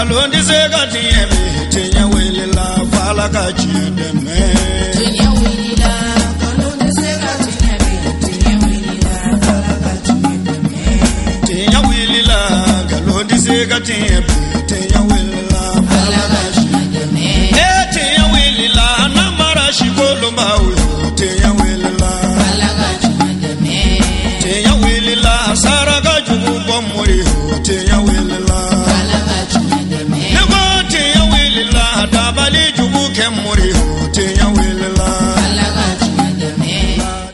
Nkalon tɛ se ka tiɲɛ bi, tiɲɛ wulila f'Ala ka tiɲɛ dɛmɛ. Tiɲɛ wulila, nkalon tɛ se ka tiɲɛ bi, tiɲɛ wulila f'Ala ka tiɲɛ dɛmɛ. Tiɲɛ wulila, nkalon tɛ se ka tiɲɛ bi, tiɲɛ wulila f'Ala ka tiɲɛ dɛmɛ. E tiɲɛ wulila, namara si kolonbaw yo, tiɲɛ wulila f'Ala ka tiɲɛ dɛmɛ. Tiɲɛ wulila, saraka jugu bɔ mori yo, tiɲɛ wulila f'Ala ka tiɲɛ dɛmɛ. Ne ko tiɲɛ wulila, dabali jugu kɛ mori yo, tiɲɛ wulila f'Ala ka tiɲɛ dɛmɛ.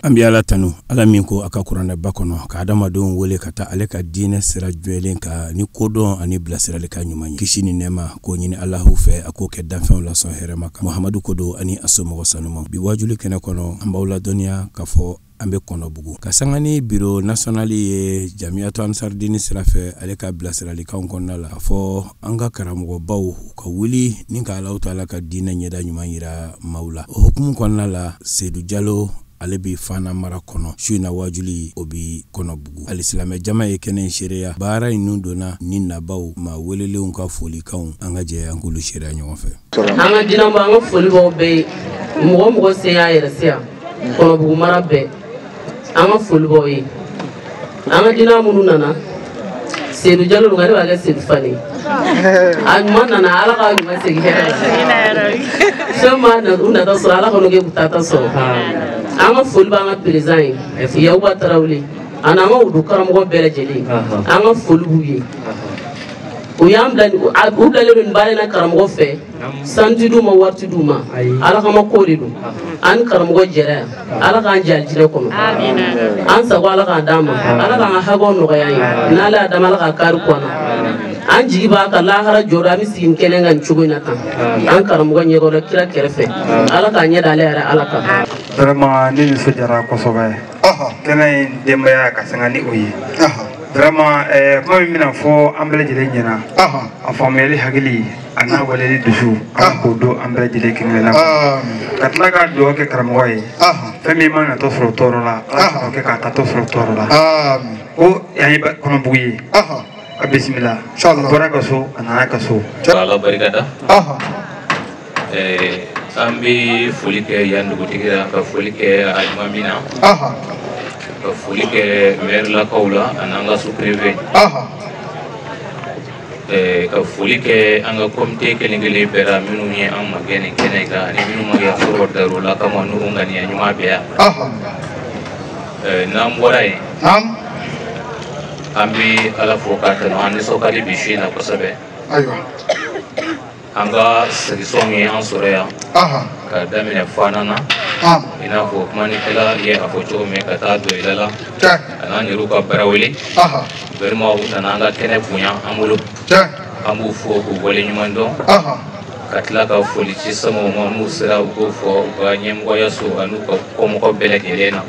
An bɛ Ala tanu, Ala min ko a ka kuranɛba kɔnɔ ka adamadenw wele ka taa ale ka diinɛ sira jɛlen kan ni kodɔn ani bilasiralikan ɲuman ye. Kisi ni nɛɛma k'o ɲini Alahu fɛ, a k'o kɛ danfɛnw la sɔn hɛrɛma kan. Muhamadu ko don ani a somɔgɔ sanumaw. Bi wajuli kɛnɛ kɔnɔ, an b'aw ladɔnniya k'a fɔ an bɛ Kɔnɔbugu ka sanga ni bureau national ye Jamiyatu Ansardini sira fɛ, ale ka bilasiralikanw kɔnɔna la, k'a fɔ an ka karamɔgɔbaw u ka wuli ni ka Alahu taala ka diinɛ ɲɛda ɲuman yira maaw la. O hukumu kɔnɔna la, Seyidu Jalo ale bi Fana mara kɔnɔ. Su in na wajuli o bi Kɔnɔbugu. Alisilamɛ jama ye kɛnɛ in seereya. Baara in nun donna ni nabaw maa welelenw ka folikanw, an ka jɛ an k'olu seereya ɲɔgɔn fɛ. An ka jinɛba, an ka foli b'aw bɛɛ ye. Mɔgɔ mɔgɔ sen y'a yɛrɛ se yan Kɔnɔbugu mara bɛɛ, an ka foli b'aw ye. An ka jinɛ minnu nana, Seyidu Jalo nka ne b'a kɛ Seyidu Fane. A ɲuman nana, Ala k'a ɲuman segin hɛrɛ la. Fɛn b'a na u nata sɔrɔ, Ala k'u kɛ k'u tata sɔrɔ. An ka foli b'an ka président ye Yakuba Tarawele, ani an ka wudu karamɔgɔ bɛɛ lajɛlen, an ka foli b'u ye. U y'an bila, u bilalen don nin baara in na karamɔgɔ fɛ. Sanu ti d'u ma, wari ti d'u ma, Ala kama ko de don. An ni karamɔgɔ jɛra yan, Ala k'an jɛ alijinɛ kɔnɔ. An sago Ala k'an d'an ma, Ala k'an ka hakɛw nɔgɔya an ye. N'Ala y'a d'an ma, Ala k'a kari kɔnɔ. An jigi b'a kan lahara jɔda, an bɛ sigi nin kɛnɛ kan nin cogo in na tan, an karamɔgɔ ɲɛkɔrɔ, kira kɛrɛfɛ. Ala k'an ɲɛ da ale yɛrɛ Ala kan. Vraiment, ne nisɔndiyara kosɛbɛ kɛnɛ in denbaya ka sanga ni o ye. Vraiment, kuma min bɛna fɔ an bɛɛ lajɛlen ɲɛna, a faamuyali hakili a n'a waleli dusu, Ala k'o don an bɛɛ lajɛlen kelen na, ka tila ka dugawu kɛ karamɔgɔ ye. Fɛn min ma natɔ sɔrɔ tɔɔrɔ la, Ala k'o kɛ k'a tatɔ sɔrɔ tɔɔrɔ la. Ko yan ye Kɔnɔbugu ye, a bisimila, a bɔra ka so, a nana ka so. Ala barika da. An bɛ foli kɛ yan dugutigi la, ka foli kɛ alimami na, ka foli kɛ maire lakaw la ani an ka sous-préfet, ka foli kɛ an ka comité kelen kelen bɛɛ la, minnu ye an magɛn nin kɛnɛ kan ani minnu ma kɛ sɔrɔ dar'o la kama n'u ŋaniya ɲuman bɛ yan. N'an bɔra yen, an bɛ Ala fo k'a tanu. An nisɔn ka di bi su in na kosɛbɛ. An ka segisɔn ye an sɔrɔ yan ka daminɛ Fana na, i n'a fɔ kumanikɛla ye a fɔ cogo min, ka taa don i la a n'an yɛrɛw ka baara wele. Vraiment, u nana an ka kɛnɛ bonya an bolo, an b'u fo k'u waleɲuman dɔn, ka tila ka foli ci samaw ma n'u sera, u k'o fɔ u ka ɲɛmɔgɔya so an'u ka kɔmɔgɔ bɛɛ lajɛlen na.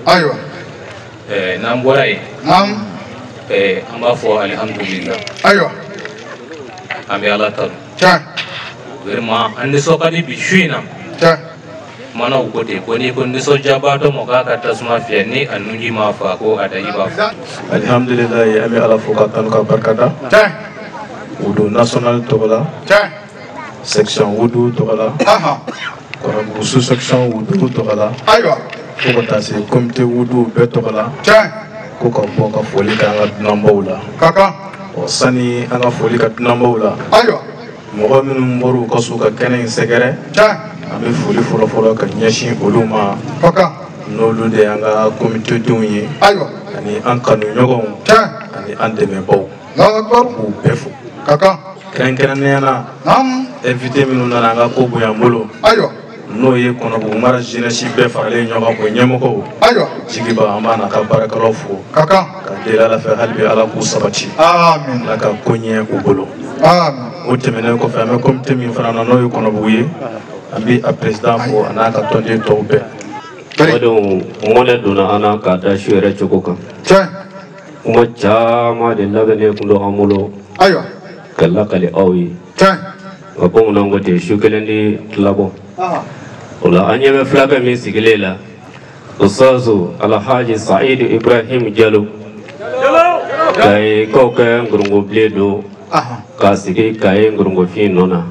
N'an bɔra yen, an b'a fɔ alihamudulila. An bɛ Ala tanu. Vraiment, an nisɔn ka di bi su in na. Kumanaw ko ten ko n'i ko nisɔndiyabaatɔ ma k'a ka tasuma fiyɛ, ni a nunji ma fa, ko a daji b'a fa. Alihamdulilayi, an bɛ Ala fo ka tanu ka barika da. Wudu national tɔgɔ la, section wudu tɔgɔ la, Kɔnɔbugu sous section wudu tɔgɔ la, fo ka taa se comité wudu bɛɛ tɔgɔ la, ko ka bɔ ka foli kɛ an ka dunanbaw la. Ɔ, sani an ka foli ka dunanbaw la, mɔgɔ minnu bɔra u ka so ka kɛnɛ in sɛgɛrɛ, an bɛ foli fɔlɔfɔlɔ ka ɲɛsin olu ma, n'olu de y'an ka comité denw ye ani an kanuɲɔgɔnw ani an dɛmɛbaw, k'u bɛɛ fo. Kɛrɛnkɛrɛnnenya la, invité minnu nana an ka ko bonya n bolo, n'o ye Kɔnɔbugu mara jeunesse bɛɛ faralen ɲɔgɔn kan, o ɲɛmɔgɔw jigiba, an b'a n'a ka baarakɛlaw fo ka deli Ala fɛ hali bi, Ala k'u sabati, Ala ka ko ɲɛ u bolo. O tɛmɛnen kɔfɛ, an bɛ comité min fana na, n'o ye Kɔnɔbugu ye, an bɛ a président fo a n'a ka tɔnden tɔw bɛɛ. O don mɔnɛ donna an na k'a da su yɛrɛ cogo kan. Kuma caman de labɛnnen kun don an bolo ka lakali aw ye, nka bamananw ko ten, su kelen di tilabɔ. O la, an ɲɛ bɛ fulakɛ min sigilen la, Ustazu Alhaji Sa'idu Ibrahim Jalo, Kayikaw kɛ nkorongo bilen don. K'a sigi Kaye Ngorongofin nɔ na,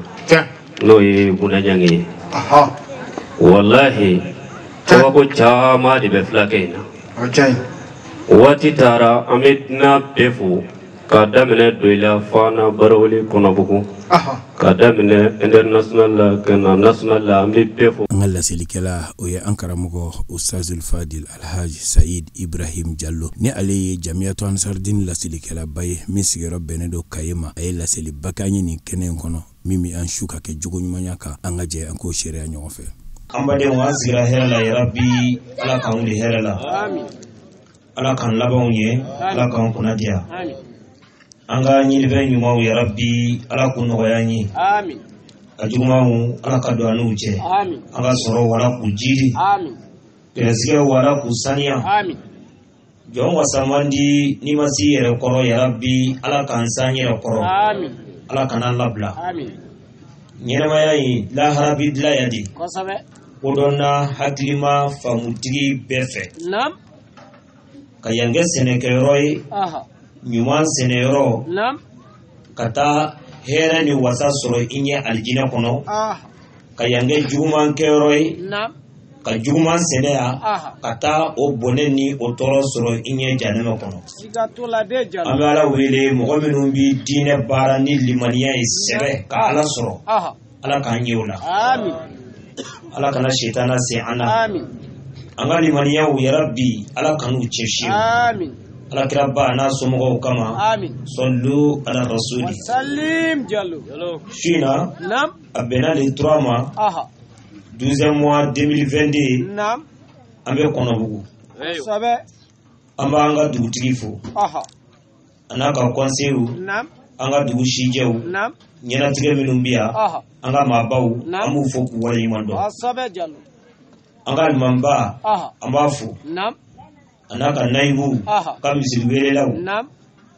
n'o ye Bunaɲangi ye. Walahi, kabako caman de bɛ fulakɛ in na. Waati taara, an bɛ dunan bɛɛ fo k'a daminɛ Doyila, Fana, Barawuli, Kɔnɔbugu, k'a daminɛ international la ka na national la, an bɛ bɛɛ fo. An ka laselikɛla, o ye an karamɔgɔ Ustazul Fadil Alhaji Said Ibrahim Jallo, ni ale ye Jamiyatu Ansardin laselikɛlaba ye min sigiyɔrɔ bɛnnen don Kaye ma. A ye laseliba k'an ye nin kɛnɛ in kɔnɔ min bɛ an su ka kɛ jogo ɲumanya kan. An ka jɛ an k'o seereya ɲɔgɔn fɛ. An badenw, an sigira hɛrɛ la. Yarabi, Ala k'an wuli hɛrɛ la, Ala k'an labanw ye, Ala k'an kunna diya. An ka ɲinifɛn ɲumanw, yarabi, Ala k'u nɔgɔya an ye. A jugumanw, Ala ka don an n'u cɛ. An ka sɔrɔ, Ala k'u jidi. Gɛrɛsɛgɛw, Ala k'u saniya. Jɔn wasa man di n'i ma s'i yɛrɛ kɔrɔ. Yarabi, Ala k'an s'an yɛrɛ kɔrɔ, Ala kana labila. Ɲɛnamaya in, lahara bi dilan yan de. Kodɔnna, hakilima, faamutigi bɛɛ fɛ ka yan kɛ sɛnɛkɛyɔrɔ ye, ɲuman sɛnɛyɔrɔ, ka taa hɛrɛ ni wasa sɔrɔ i ɲɛ alijinɛ kɔnɔ, ka yan kɛ juguman kɛyɔrɔ ye, ka juguman sɛnɛ yan, ka taa o bɔnɛ ni o tɔɔrɔ sɔrɔ i ɲɛ janɛmɛ kɔnɔ. An bɛ Ala wele, mɔgɔ minnu bi diinɛ baara ni limaniya ye sɛbɛ ka Ala sɔrɔ, Ala k'an ɲɛ o la. Ala kana setana se an na. An ka limaniyaw, yarabi, Ala kan'u cɛ fiyewu, Ala kira ba n'a somɔgɔw kama. Sɔlu ala rasuli. Su in na, a bɛnna le 3 ma, 12e mois 2022, an bɛ Kɔnɔbugu. An b'an ka dugutigi fo, a n'a ka conseil, an ka dugu sijɛw, ɲɛnatigɛ minnu bɛ yan, an ka maabaw, an b'u fo k'u waleɲuman dɔn. An ka alimamiba, an b'a fo, a n'a ka nayibu, ka misiri welelaw,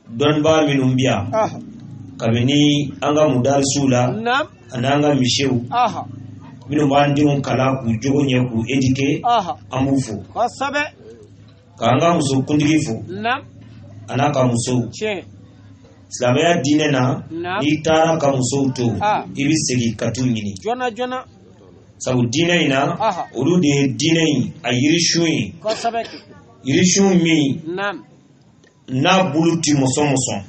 dɔnnibaa minnu bɛ yan, kabini an ka mudarisiw la ani an ka misiw minnu b'an denw kalan k'u jogo ɲɛ, k'u éduquer, an b'u fo. K'an ka muso kuntigi fo, a n'a ka musow. Silamɛya diinɛ na, n'i taara ka musow to, i bɛ segin ka t'u ɲini, sabu diinɛ in na, olu de ye diinɛ in a yirisun ye, yirisun min n'a bulu ti mɔsɔn mɔsɔn,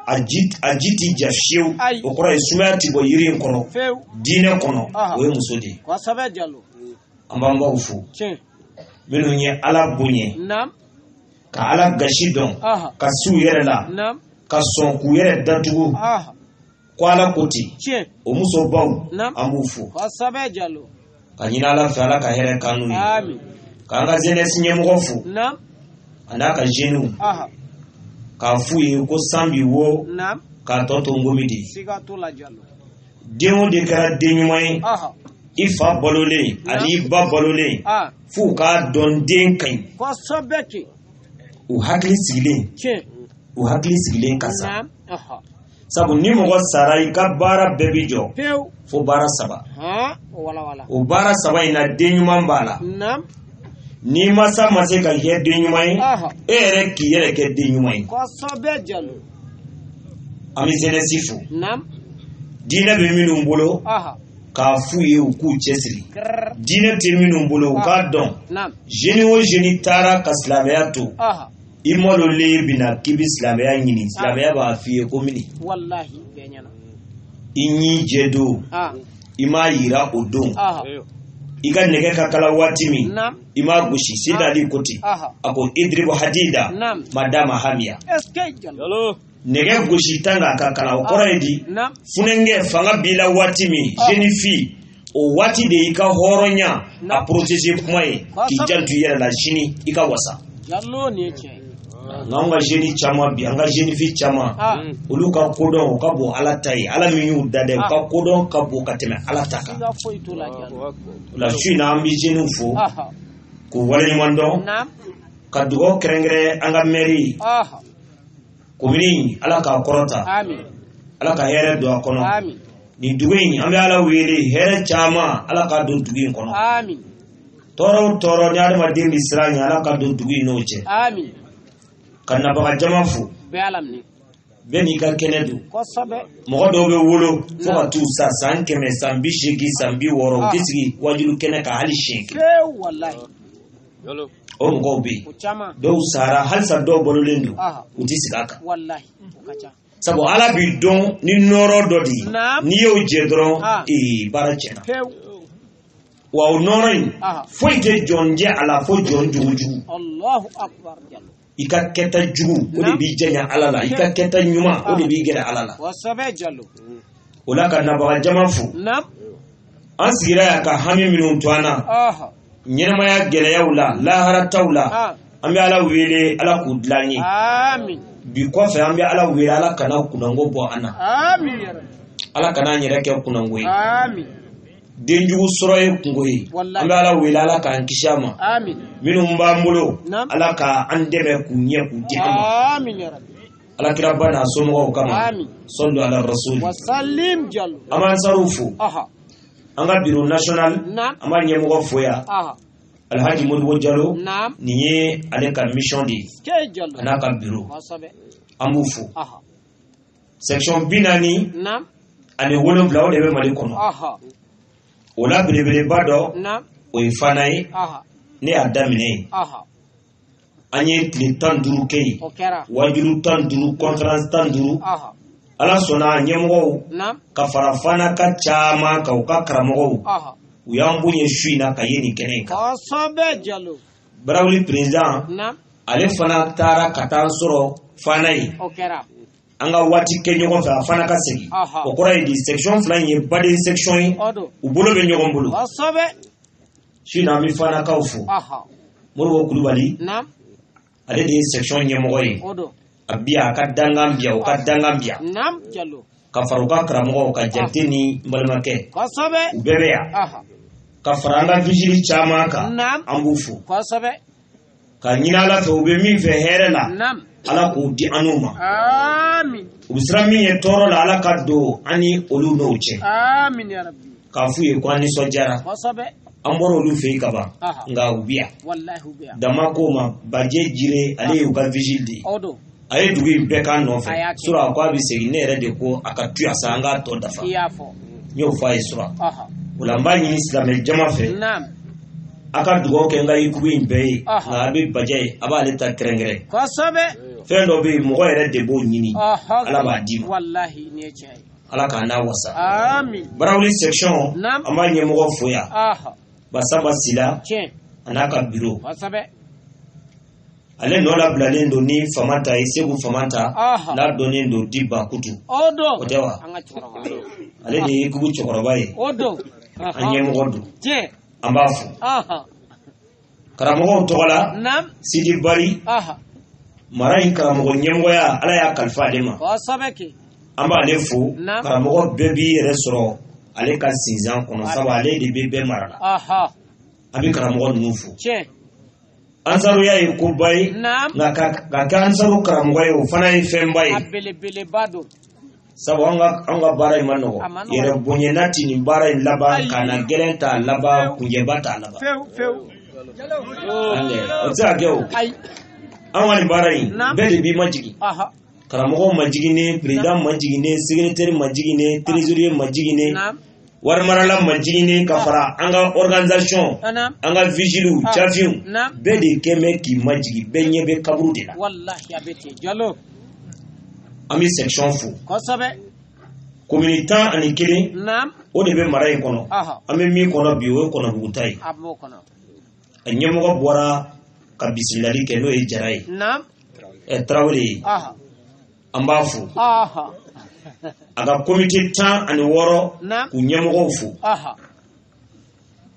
a ji ti ja fiyewu. O kɔrɔ ye sumaya ti bɔ yiri in kɔrɔ. Diinɛ kɔnɔ, o ye muso de ye. An b'an baw fo, minnu ye Ala bonya, ka Ala gasi dɔn, ka s'u yɛrɛ la, ka sɔn k'u yɛrɛ datugu ko Ala ko ten. O musobaw, an b'u fo ka ɲini Ala fɛ, Ala ka hɛrɛ k'an n'u ye. K'an ka jeunesse ɲɛmɔgɔ fo, a n'a ka jeunes, k'a f'u ye ko san bi wo k'a tɔ to ngomi de ye. Den o den kɛra den ɲuman ye, i fa balolen ani i ba balolen, f'u k'a dɔn den ka ɲi, u hakili sigilen, u hakili sigilen ka sa. Sabu ni mɔgɔ sara, i ka baara bɛɛ bi jɔ fo baara saba. O baara saba in na, den ɲuman b'a la. N'i masa ma se ka kɛ den ɲuman ye, e yɛrɛ k'i yɛrɛ kɛ den ɲuman ye. An bɛ jeunesse fo, diinɛ bɛ minnu bolo, k'a f'u ye u k'u cɛsiri. Diinɛ tɛ minnu bolo, u k'a dɔn, jeune o jeune taara ka silamɛya to, i malolen bɛna k'i bɛ silamɛya ɲini, silamɛya b'a f'i ye ko mini i ɲi jɛ don, i m'a yira o don. I ka nɛgɛ ka kala waati min, i m'a gosi. Sidali ko ten, a ko idribu hadida madama hamiya. Nɛgɛ gosi tan k'a ka kala, o kɔrɔ ye di? Funɛnkɛ fanga b'i la waati min, jeune fille, o waati de y'i ka hɔrɔnya a protéger kuma ye, k'i janto i yɛrɛ la sini i ka wasa. Nka anw ka jeune caman bi, an ka jeune fille caman, olu ka kodɔn o ka bon Ala ta ye. Ala min y'u da dɛ, u ka kodɔn ka bon ka tɛmɛ Ala ta kan. O la, su in na, an bɛ jeunes fo k'u waleɲuman dɔn, ka dugawu kɛrɛnkɛrɛn an ka mairie commune, Ala k'a kɔrɔta, Ala ka hɛrɛ don a kɔnɔ. Nin dugu in, an bɛ Ala wele, hɛrɛ caman, Ala k'a don dugu in kɔnɔ. Tɔɔrɔ o tɔɔrɔ ni adamaden bɛ siran ɲɛ, Ala ka don dugu in n'o cɛ. Ka nabaga jama fo, Bɛɛ n'i ka kɛnɛ don. Mɔgɔ dɔw bɛ wolo fo ka t'u sa san 100 san 80 san 60 u tɛ sigi wajulu kɛnɛ kan hali siɲɛ kelen. O mɔgɔw bɛ yen. Dɔw sara halisa dɔw balolen don u tɛ sigi a kan. Sabu Ala b'i dɔn ni nɔɔrɔ dɔ de ye. N'i y'o jɛ dɔrɔn ee baara tiɲɛna. Wa o nɔɔrɔ in foyi tɛ jɔn jɛ a la fo jɔn jugu. I ka kɛta jugu o de b'i janya Ala la, i ka kɛta ɲuman o de b'i gɛrɛ Ala la. O la ka nabaga jama fo. An sigira yan ka hami minnu to an na, ɲɛnamaya gɛlɛyaw la, laharataw la, an bɛ Ala wele Ala k'u dilan ye. Bi kɔfɛ an bɛ Ala wele Ala kana kunnango bɔ an na. Ala kana an yɛrɛ kɛ kunnango ye. Denjugu sɔrɔ ye kungo ye. An bɛ Ala wele Ala k'an kisi a ma. Minnu b'an bolo Ala k'an dɛmɛ k'u ɲɛ k'u di an ma. Ala kiraba n'a somɔgɔw kama. Sɔlu ala rasuli. An b'an saruw fo. An ka bureau national an b'a ɲɛmɔgɔ fo yan. Alhaji Modibo Jalo nin ye ale ka mission de ye a n'a ka bureau. An b'u fo. Section 47 o de bɛ Mali kɔnɔ. O la belebeleba dɔ o ye Fana ye. Ne y'a daminɛ yen. An ye tile 15 kɛ yen. Wajulu 15, conférence 15. Ala sɔnna a ɲɛmɔgɔw ka fara Fana ka caman kan, u ka karamɔgɔw. U y'an bonya su in na ka ye nin kɛnɛ in kan. Barawuli président ale fana taara ka taa sɔrɔ Fana ye. An ka waati kɛ ɲɔgɔn fɛ, a fana ka segin. O kɔrɔ ye di, section 2 in ye baden section ye, u bolo bɛ ɲɔgɔn bolo. Su in na an bɛ Fanakaw fo. Moribo Kulubali ale de ye section ɲɛmɔgɔ ye. A bi a ka dangan bi yan, o ka dangan bi yan. Ka fara u ka karamɔgɔw ka Jakite ni n balimakɛ. U bɛɛ bɛ yan. Ka fara an ka vigile caman kan, an b'u fo. Ka ɲini Ala fɛ u bɛ min fɛ hɛrɛ la, Ala k'o di an n'u ma. U bɛ siran min ye tɔɔrɔ la, Ala ka don an ni olu n'o cɛ. K'a f'u ye ko an nisɔndiyara. An bɔra olu fɛ yen ka ban, nka u bɛ yan. Dama k'o ma, Bajɛ Jire ale y'u ka vigile de ye. A ye dugu in bɛɛ k'a nɔfɛ. Sura a ko a bɛ segin, ne yɛrɛ de ko a ka to yan sa, an k'a tɔ dafa. N y'o fɔ a ye sura. O la n b'a ɲini silamɛ jama fɛ. A ka dugawu kɛ n ka ikubu in bɛɛ ye, nka a bɛ Bajɛ ye, a b'ale ta kɛrɛnkɛrɛn. Fɛn dɔ bɛ yen, mɔgɔ yɛrɛ de b'o ɲini, Ala b'a d'i ma. Ala k'an n'a wasa. Barawuli section an b'a ɲɛmɔgɔ fo yan. Basaba Sila a n'a ka bureau. Ale nɔ labilalen don ni Famanta ye, Segu Famanta n'a dɔnnen don di Bakutu. O tɛ wa? Ale de ye ikubu cɛkɔrɔba ye. An ɲɛmɔgɔ don. An b'a fo. Karamɔgɔw tɔgɔ la, Sidi Bari mara in karamɔgɔ ɲɛmɔgɔya Ala y'a kalifa ale ma. An b'ale fo. Karamɔgɔ bɛɛ b'i yɛrɛ sɔrɔ ale ka sinzan kɔnɔ, sabu ale de bɛ bɛɛ mara la. An bɛ karamɔgɔ ninnu fo. Ansaruya ye koba ye, nka ka kɛ ansaru karamɔgɔ ye o fana ye fɛnba ye. Sabu an ka baara in ma nɔgɔ. Yɛrɛ bonyana ti nin baara in laban, ka na gɛlɛn t'a laban, kunjɛba t'a laban. O tɛ se ka kɛ o. An ka nin baara in bɛɛ de b'i majigin. Karamɔgɔw majiginnen, président majiginnen, secrétaire majiginnen, trésorier majiginnen, warimarala majiginnen, ka fara an ka organisation, an ka vigiles, cafinw, bɛɛ de kɛn bɛ k'i majigin, bɛɛ ɲɛ bɛ kaburu de la. An bɛ section fo. Commune 11 o de bɛ mara in kɔnɔ. An bɛ min kɔnɔ bi, o ye Kɔnɔbugu ta ye. A ɲɛmɔgɔ bɔra ka bisimilali kɛ, n'o ye Jara ye. Tarawele ye. An b'a fo. A ka comité 16 k'u ɲɛmɔgɔw fo.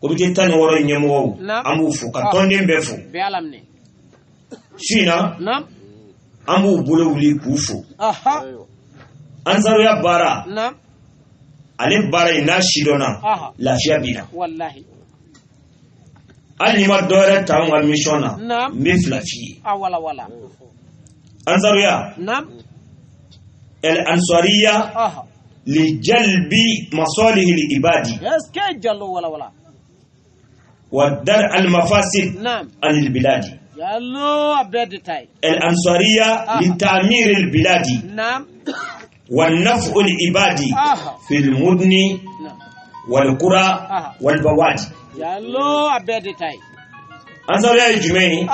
Comité 16 ɲɛmɔgɔw an b'u fo, ka tɔnden bɛɛ fo. Su in na an b'u bolo wuli k'u fo. Ansaruya baara, ale baara in n'a sidɔnna, lafiya b'i la. Hali n'i ma dɔ wɛrɛ ta anw ka mission na, n bɛ 2 f'i ye. Ansaruya, el ansariya li jalbi masalihi li ibadi wa dar al mafasid anil biladi. El ansariya li ta'mir al biladi Wa naf'ul ibadi fil mudni wal qura wal bawadi. Jalo a bɛɛ de ta ye. Ansaruya ye jumɛn ye?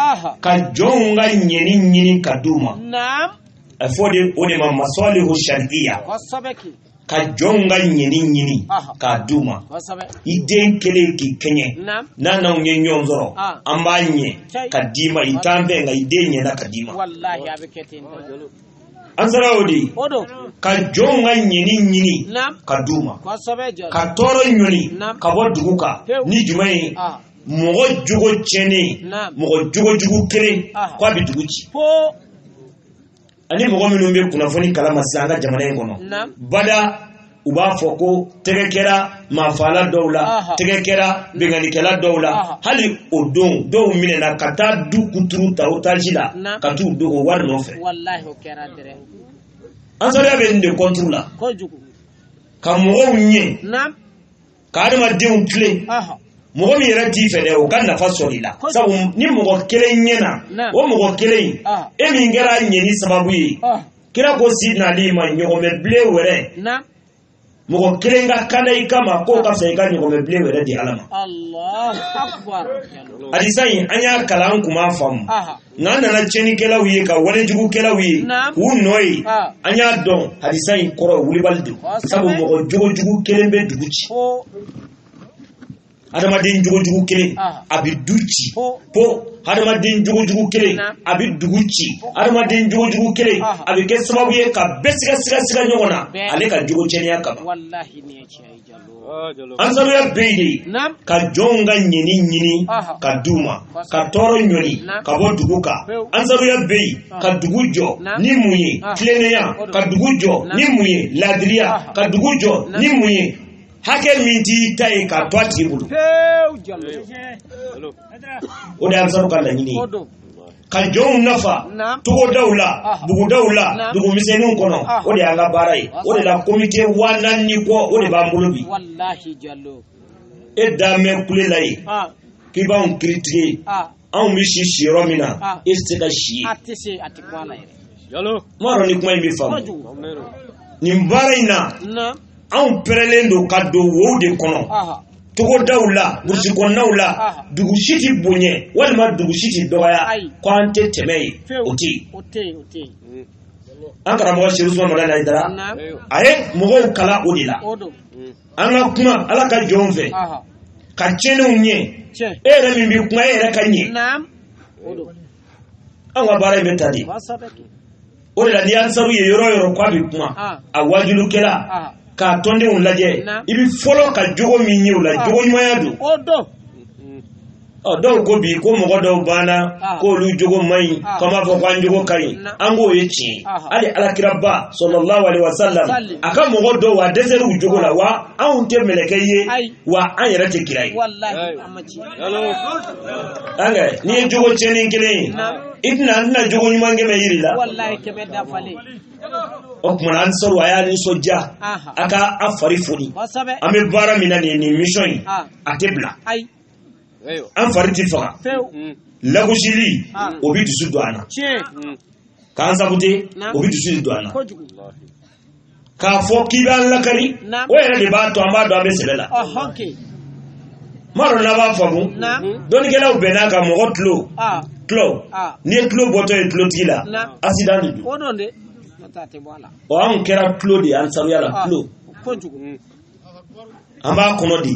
Ka jɔnw ka ɲɛni ɲini ka d'u ma. A fɔ de o de ma masalihu shariya. Ka jɔnw ka ɲɛni ɲini k'a d'u ma. I den kelen k'i kɛɲɛ n'a n'anw ye ɲɔgɔn sɔrɔ an b'a ɲɛ ka d'i ma i t'an fɛ nka i den ɲɛna ka d'i ma. Walahi a bɛ kɛ ten. Ansara o de ye ka jɔnw ka ɲɛni ɲini ka d'u ma, ka tɔɔrɔ ɲɔni ka bɔ dugu kan ni jumɛn ye? Mɔgɔ jogo tiɲɛnen, mɔgɔ jogojugu kelen k'a bɛ dugu ci. Ani mɔgɔ minnu bɛ kunnafoni kalama sisan an ka jamana in kɔnɔ, bada u b'a fɔ ko tɛgɛ kɛra maafala dɔw la, tɛgɛ kɛra binkannikɛla dɔw la, hali o don dɔw minɛna ka taa du kuturu ta otage la ka t'u dogo wari nɔfɛ. Walahi o kɛra dɛrɛ. Ansariya bɛ nin de contre la. Ka mɔgɔw ɲɛ, ka adamadenw tilen. Mɔgɔ min yɛrɛ t'i fɛ dɛ, o ka nafa sɔrɔ i la. Sabu ni mɔgɔ kelen ɲɛna, o mɔgɔ kelen e min kɛra ɲɛni sababu ye, kira ko Sidina Ali ma ɲɔgɔnmɛ bilen wɛrɛ, mɔgɔ kelen ka kanda i kama k'o ka fisa i ka ɲɔgɔnmɛ bilen wɛrɛ di Ala ma. Hadisa in an y'a kalan an kun m'a faamu, nka an nana tiɲɛnikɛlaw ye ka walejugukɛlaw ye k'u nɔ ye, an y'a dɔn hadisa in kɔrɔ wulibali don. Sabu mɔgɔ jogojugu kelen bɛ dugu ci. Adamaden jogojugu kelen a bɛ du ci po, adamaden jogojugu kelen a bɛ dugu ci, adamaden jogojugu kelen a bɛ kɛ sababu ye ka bɛɛ siga siga siga ɲɔgɔn na ale ka jogo cɛniya kama. Ansaruya bɛ yen de ka jɔnw ka ɲɛni ɲini ka d'u ma, ka tɔɔrɔ ɲɔni ka bɔ dugu kan. Ansaruya bɛ yen ka dugu jɔ ni mun ye? Tilennenya. Ka dugu jɔ ni mun ye? Laadiriya. Ka dugu jɔ ni mun ye? Hakɛ min t'i ta ye k'a to a tigi bolo. O de ye ansaru ka laɲini ye, ka jɔnw nafa togodaw la, bugudaw la, dugumisɛnninw kɔnɔ. O de y'an ka baara ye. O de la komite 4000 ni kɔ o de b'an bolo bi. E da mɛn kule la yen k'i b'anw kiiritigɛ, anw bɛ si siyɔrɔ min na e tɛ se ka si yen. N m'a dɔn ni kuma in bɛ faamu. Nin baara in na, anw pɛrɛlen don ka don wow de kɔnɔ, togodaw la, burusi kɔnɔnaw la, dugu si tɛ bonya walima dugu si tɛ dɔgɔya ko an tɛ tɛmɛ yen, o tɛ yen. An karamɔgɔ Seku Usumani Madani Hayidara a ye mɔgɔw kalan o de la. An ka kuma Ala ka jɔnw fɛ ka tiɲɛniw ɲɛ, e yɛrɛ min bɛ kuma e yɛrɛ ka ɲɛ. Anw ka baara in bɛ ta de. O de la n'i y'ansaru ye yɔrɔ o yɔrɔ k'a bɛ kuma, a wajulukɛla k'a tɔndenw lajɛ, i bɛ fɔlɔ ka jogo min ye o la, jogo ɲumanya don. Dɔw ko bi ko mɔgɔ dɔw banna k'olu jogo man ɲi, k'an b'a fɔ k'an jogo ka ɲi, an k'o ye tiɲɛ ye. Hali alakiraba sallallahu alaihi wasallam a ka mɔgɔ dɔw a dɛsɛra u jogo la, wa anw tɛ mɛlɛkɛ ye, wa an yɛrɛ tɛ kira ye. N'i ye jogo tiɲɛni kelen ye, i tɛna an tɛna jogo ɲuman kɛmɛ yiri la. O tuma na ansaru a y'a nisɔndiya, a ka a fari foni. An bɛ baara min na nin ye, nin mission in a tɛ bila. An fari tɛ faga. Lagosili o bɛ dusu don an na, k'an sabote o bɛ dusu don an na, k'a fɔ k'i b'an lakari o yɛrɛ de b'a to an b'a dɔn an bɛ sɛbɛ la. N m'a dɔn n'a b'a faamu. Dɔnnikɛlaw bɛn'a kan mɔgɔ tulo tulo n'i ye tulo bɔtɔ ye tulotigi la, accident de don. Ɔ anw kɛra tulo de ye ansaruya la, tulo an b'a kɔnɔ de.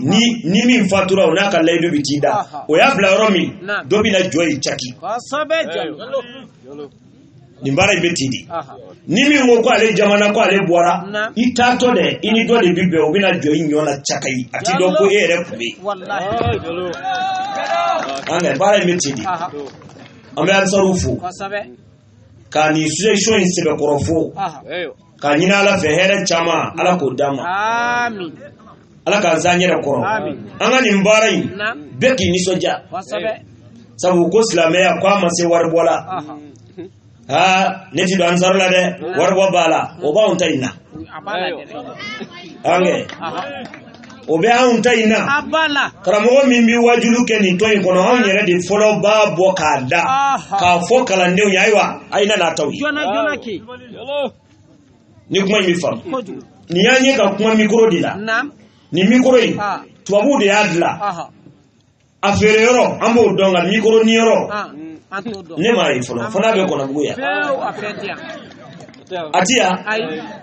Ni min fatura o n'a ka layidu bɛ t'i da, o y'a bila yɔrɔ min dɔ bɛ na jɔ yen caki. Nin baara in bɛ ten de. Ni min ko k'ale jamana ko ale bɔra, i taatɔ dɛ, i ni dɔ de bɛ bɛn, o bɛ na jɔ i ɲɔ na cakayi, a ti dɔn ko e yɛrɛ tun bɛ yen. An ka baara in bɛ ten de. An bɛ ansaruw fo ka nin situation in sɛbɛkɔrɔ fo, k'a ɲini Ala fɛ hɛrɛ caman Ala k'o d'an ma. Ala k'an s'an yɛrɛ kɔrɔ. An ka nin baara in bɛɛ k'i nisɔndiya, sabu ko silamɛya ko a ma se waribɔ la. Aa ne ti don ansaru la dɛ, waribɔ b'a la, o b'anw ta in na. O bɛ anw ta in na. Karamɔgɔ min bɛ wajulu kɛ nin tɔn in kɔnɔ, anw yɛrɛ de fɔlɔ b'a bɔ k'a da, k'a fɔ kalandenw ye, ayiwa a ye na n'a taw ye. Ni kuma in bɛ faamu. Nin y'an ye ka kuma micro de la. Nin micro in tubabuw de y'a dilan. A feere yɔrɔ an b'o dɔn, nka micro ni yɔrɔ ne m'a ye fɔlɔ, fo n'a bɛ Kɔnɔbugu yan. A ti yan.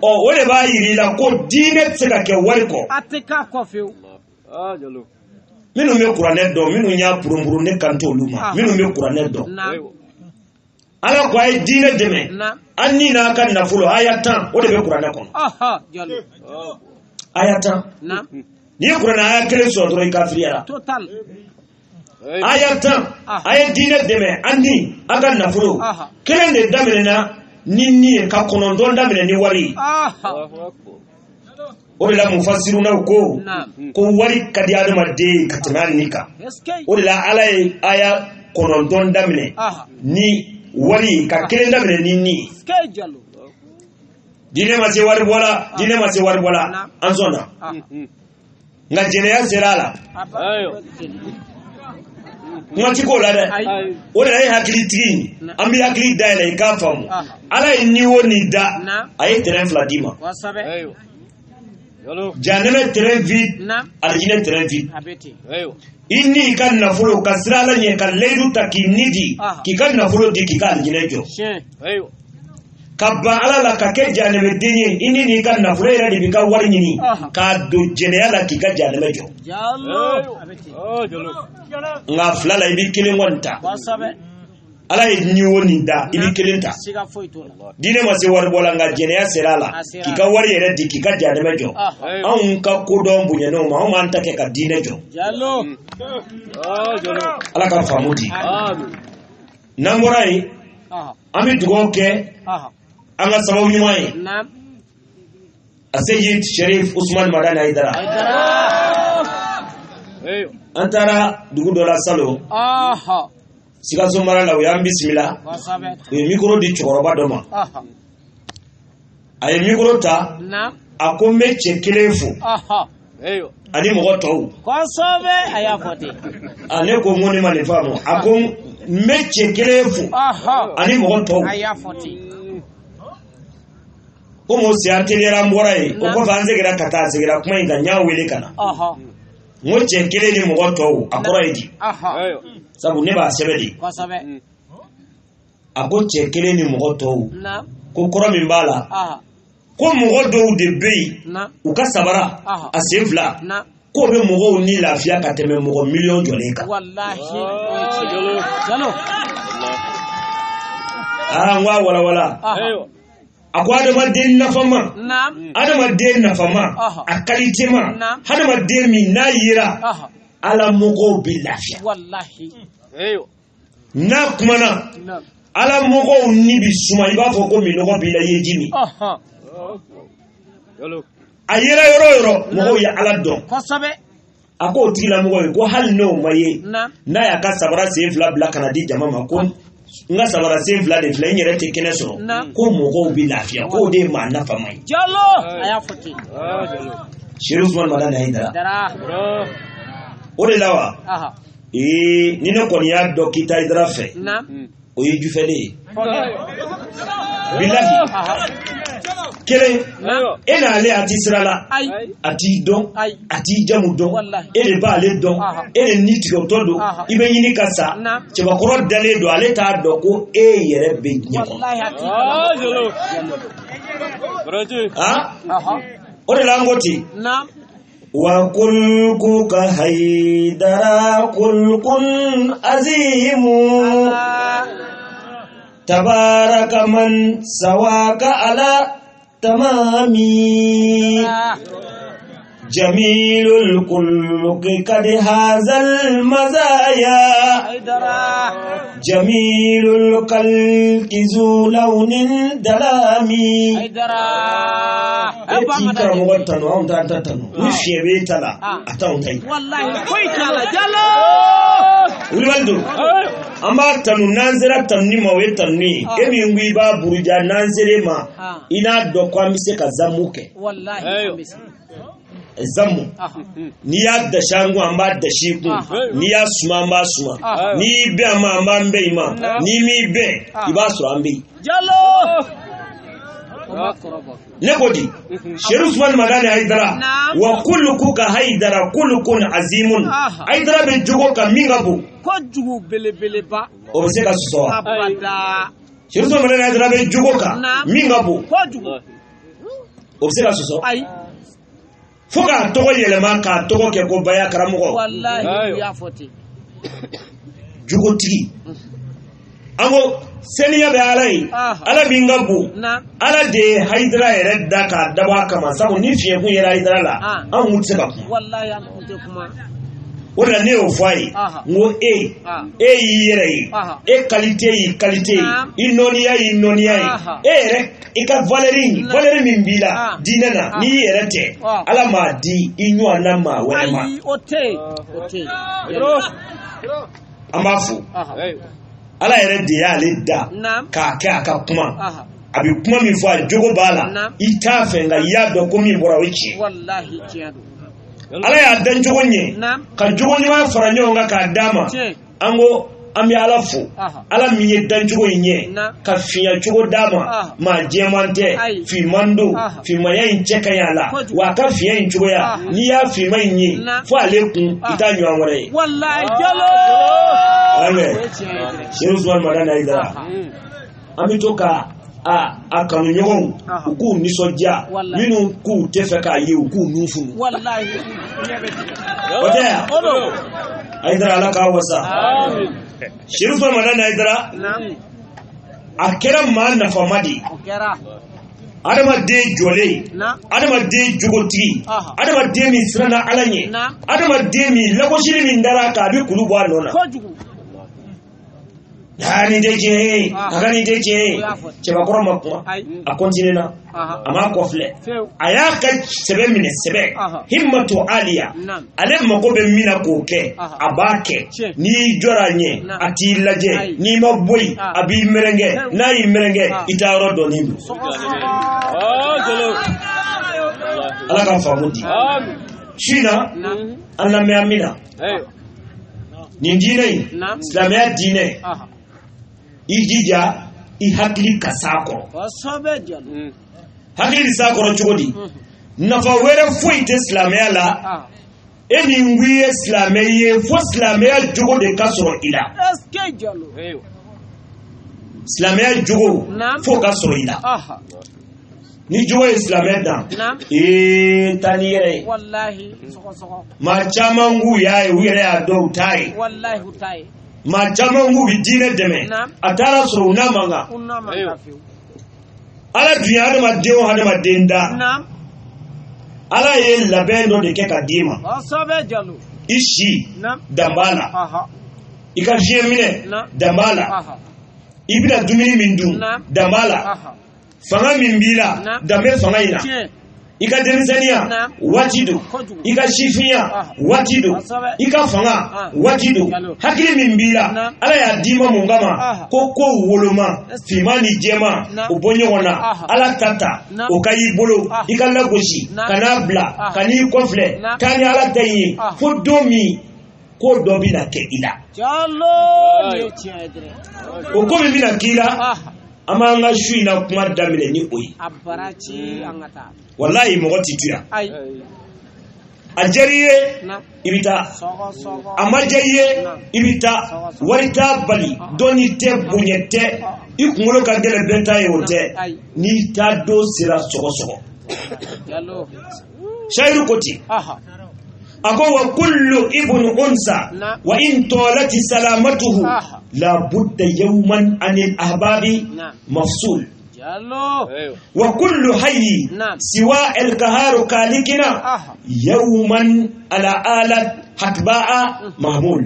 Ɔ, o de b'a yir'i la ko diinɛ tɛ se ka kɛ wari kɔ. A tɛ k'a kɔ fiyewu. Minnu bɛ kuranɛ dɔn, minnu y'a purunpurun, ne kan t'olu ma. Minnu bɛ kuranɛ dɔn, Ala ko a ye diinɛ dɛmɛ, an ni n'a ka nafolo, aya 10, o de bɛ kuranɛ kɔnɔ. Aya 10. N'i ye kuranɛ aya kelen sɔrɔ dɔrɔn, i kafiriyara. Aya 10, a ye diinɛ dɛmɛ, an ni an ka nafolo. Kelen de daminɛna ni ni ye, ka 9 daminɛ ni wari ye. O de la mufasirunaw ko ko wari ka di adamaden ye ka tɛmɛ hali ni kan. O de la Ala ye aya 9 daminɛ ni wari ye, ka kelen daminɛ ni ni ye. Diinɛ ma se wari bɔ la, diinɛ ma se wari bɔ la, an sɔnna. Nka jɛnɛya sera a la. Kuma ti k'o la dɛ. O de la e hakilitigi, an bɛ hakili dayɛlɛ i k'a faamu. Ala ye ni o ni da, a ye terrain 2 d'i ma. Jahanɛmɛ terrain vide, alijinɛ terrain vide. I ni i ka nafolo ka sira Ala ɲɛ, ka layidu ta k'i ni di, k'i ka nafolo di, k'i ka alijinɛ jɔ. Ka ban Ala la ka kɛ jahanɛmɛden ye, i ni n'i ka nafolo yɛrɛ de b'i ka wari ɲini k'a don jɛnɛya la k'i ka jahanɛmɛ jɔ. Nka fila la i b'i kelen kɔni ta. Ala ye ni o nin da, i b'i kelen ta. Diinɛ ma se wari bɔ la, nka jɛnɛya sera a la, k'i ka wari yɛrɛ di, k'i ka jahanɛmɛ jɔ. Anw ka kodɔn bonyana o ma, anw b'an ta kɛ ka diinɛ jɔ. Ala ka faamu di. N'an bɔra yen, an bɛ dugawu kɛ an ka sababu ɲuman ye, a Seyid Sherif Usman Madani Hayidara. An taara dugu dɔ la salon, Sikaso mara la, u y'an bisimila, u ye micro di cɛkɔrɔba dɔ ma. A ye micro ta, a ko n bɛ cɛ kelen fo ani mɔgɔ tɔw. A y'a fɔ ten. A ne ko n ko ne ma nin faamu. A ko n bɛ cɛ kelen fo ani mɔgɔ tɔw. A y'a fɔ ten. Komi o sen an teliyara, an bɔra yen. O kɔfɛ an seginna ka taa, a seginna kuma in kan, n y'a wele ka na. N ko cɛ kelen ni mɔgɔ tɔw, a kɔrɔ ye di? Sabu ne b'a sɛbɛn de. A ko cɛ kelen ni mɔgɔ tɔw, ko kɔrɔ min b'a la, ko mɔgɔ dɔw de bɛ yen, u ka sabara a sen 2, k'o bɛ mɔgɔw ni lafiya ka tɛmɛ mɔgɔ miliyɔn jɔlen kan. Aa, n ko a walawala. A ko adamaden nafama, adamaden nafama, a qualité ma, adamaden min n'a yera, Ala mɔgɔw bɛ lafiya. N'a kumana, Ala mɔgɔw ni bi suma, i b'a fɔ ko minɔgɔ b'i la, i ye ji min. A yera yɔrɔ o yɔrɔ, mɔgɔw ye Ala dɔn. A ko o tigilamɔgɔ ye ko hali n'o ma ye, n'a y'a ka sabara sen 2 bila ka na di jama ma, ko n ka sabara sen 2 de filɛ, n yɛrɛ tɛ kɛnɛ sɔrɔ, ko mɔgɔw bɛ lafiya, k'o de ye maa nafama ye. Sherif Usman Madani Hayidara. O de la wa, ee, ni ne kɔni y'a dɔn k'i taa Hayidara fɛ, o ye jufɛlen ye. Bilahi. Kelen, e n'ale a ti sira la, a t'i dɔn, a t'i jamu dɔn, e de b'ale dɔn, e de ni tigɛtɔ don, i bɛ ɲini ka sa, cɛbakɔrɔ dalen don, ale t'a dɔn ko e yɛrɛ bɛ diɲɛ kɔnɔ. O de la an ko ten. Wa kulkuka Hayidara kulkun azimu tabaraka man sawaka ala tamami jamilul kulki kad hazal mazaya jamilul kalki zu launin dalami. E t'i karamɔgɔ tanu, anw t'an ta tanu. Ni fiɲɛ b'e ta la, a t'anw ta ye. Wulibali don, an b'a tanu, n'an sera tanuni ma, o ye tanuni ye. E min ko i b'a buruja, n'an ser'e ma, i n'a dɔn ko an bɛ se ka zamu kɛ. Zamu, n'i y'a dasi an kun, an b'a dasi i kun. N'i y'a suma, an b'a suma. N'i y'i bɛn an ma, an b'an bɛn i ma. N'i m'i bɛn, i b'a sɔrɔ an bɛ yen. Ne ko di Chérif Ousmane Madani Haidara wa kulluka Haidara kullukun azimun Haidara bɛ jogo kan min ka bon kojugu belebeleba o bɛ se ka sɔsɔ wa Chérif Ousmane Madani Haidara bɛ jogo kan min ka bon kojugu o bɛ se ka sɔsɔ ayi fo k'a tɔgɔ yɛlɛma k'a tɔgɔ kɛ ko Baya karamɔgɔ walahi u y'a fɔ ten jogotigi an ko seniya bɛ Ala ye Ala min ka bon Ala de ye Haidara yɛrɛ da k'a dabɔ a kama sabu ni fiɲɛ kun yera Haidara la an kun tɛ se ka kuma walahi an kun tɛ kuma o de la ne y'o fɔ a ye n ko e y'i yɛrɛ ye e qualité y'i qualité ye i nɔniya y'i nɔniya ye e yɛrɛ i ka valeur min b'i la diinɛ na n'i yɛrɛ tɛ Ala m'a di i ɲɔgɔnna maa wɛrɛ ma ayi o tɛ yen o tɛ yen an b'a fo Ala yɛrɛ de y'ale da k'a kɛ a ka kuma a bɛ kuma min fɔ a jogo b'a la i t'a fɛ nka i y'a dɔn ko min bɔra o ye tiɲɛ walahi tiɲɛ don Ala y'a dan cogo ɲɛ ka jogo ɲuman fara ɲɔgɔn kan k'a d'a ma an ko an bɛ Ala fo Ala min ye dancogo in ɲɛ ka finya cogo d'a ma maa jɛman tɛ finman don finmanya in cɛ ka ɲi a la wa a ka finya in cogoya n'i y'a finman in ye fo ale kun i t'a ɲɔgɔn wɛrɛ ye walahi Jalo Chérif Ousmane Madani Haidara an bɛ to ka a kanuɲɔgɔnw u k'u nisɔndiya minnu k'u tɛ fɛ k'a ye u k'u nun funu o tɛ yan Haidara Ala k'a wasa Chérif Ousmane Madani Haidara a kɛra maa nafama de ye adamaden jɔlen adamaden jogotigi adamaden min siranna Ala ɲɛ adamaden min lagosili min dara a kan a bɛ kulu bɔ a nɔ na aa nin tɛ tiɲɛ ye a ka nin tɛ tiɲɛ ye cɛbakɔrɔ ma kuma a continue na a m'a kɔfilɛ a y'a ka sɛbɛ minɛ sɛbɛ himmatu aliya ale mago bɛ min na k'o kɛ a b'a kɛ n'i jɔra a ɲɛ a t'i lajɛ n'i ma bɔ yen a b'i mɛrɛnkɛ n'a y'i mɛrɛnkɛ i taa yɔrɔ dɔnnen don Ala ka faamu di su in na an lamɛn an bɛ na nin diinɛ in silamɛya diinɛ i jija i hakili ka s'a kɔrɔ hakili bɛ s'a kɔrɔ cogo di nafa wɛrɛ foyi tɛ silamɛya la e min ko i ye silamɛ ye fo silamɛya jogo de ka sɔrɔ i la silamɛya jogo f'o ka sɔrɔ i la ni jogo ye silamɛ dan ee taa n'i yɛrɛ ye maa caman k'u y'a ye u yɛrɛ y'a dɔn u t'a ye maa caman k'u bɛ diinɛ dɛmɛ a taara sɔrɔ u n'a man kan Ala dun ye hadamaden o hadamaden da Ala ye labɛn dɔ de kɛ ka d'i ma i si dan b'a la i ka fiɲɛ minɛ dan b'a la i bɛna dumuni min dun dan b'a la fanga min b'i la dan bɛ fanga in na i ka denmisɛnninya waati don i ka sifinya waati don i ka fanga waati don hakili min b'i la Ala y'a d'i ma mun kama ko ko woloma finman ni jɛman o bɔ ɲɔgɔn na Ala ta ta o ka y'i bolo i ka lagosi ka n'a bila ka n'i kɔfilɛ taa ni Ala ta in ye fo don min ko dɔ bɛna kɛ i la o ko min bɛna k'i la an b'an ka su in na kuma daminɛ ni o ye walayi mɔgɔ ti to yan a diyara i ye i bɛ taa a ma diya i ye i bɛ taa wari t'a bali dɔnni tɛ bonya tɛ i kunkolo ka gɛlɛn bɛɛ ta ye o tɛ n'i taa don sera sɔgɔsɔgɔ Sayiru ko ten a ko wa kullu ibnu unsa wa in tolati salamatuhu la budda yawman anil ahbabi mafsul wa kullu hayyi siwa alkaharu kalikina yawman ala alat hatba'a mahmul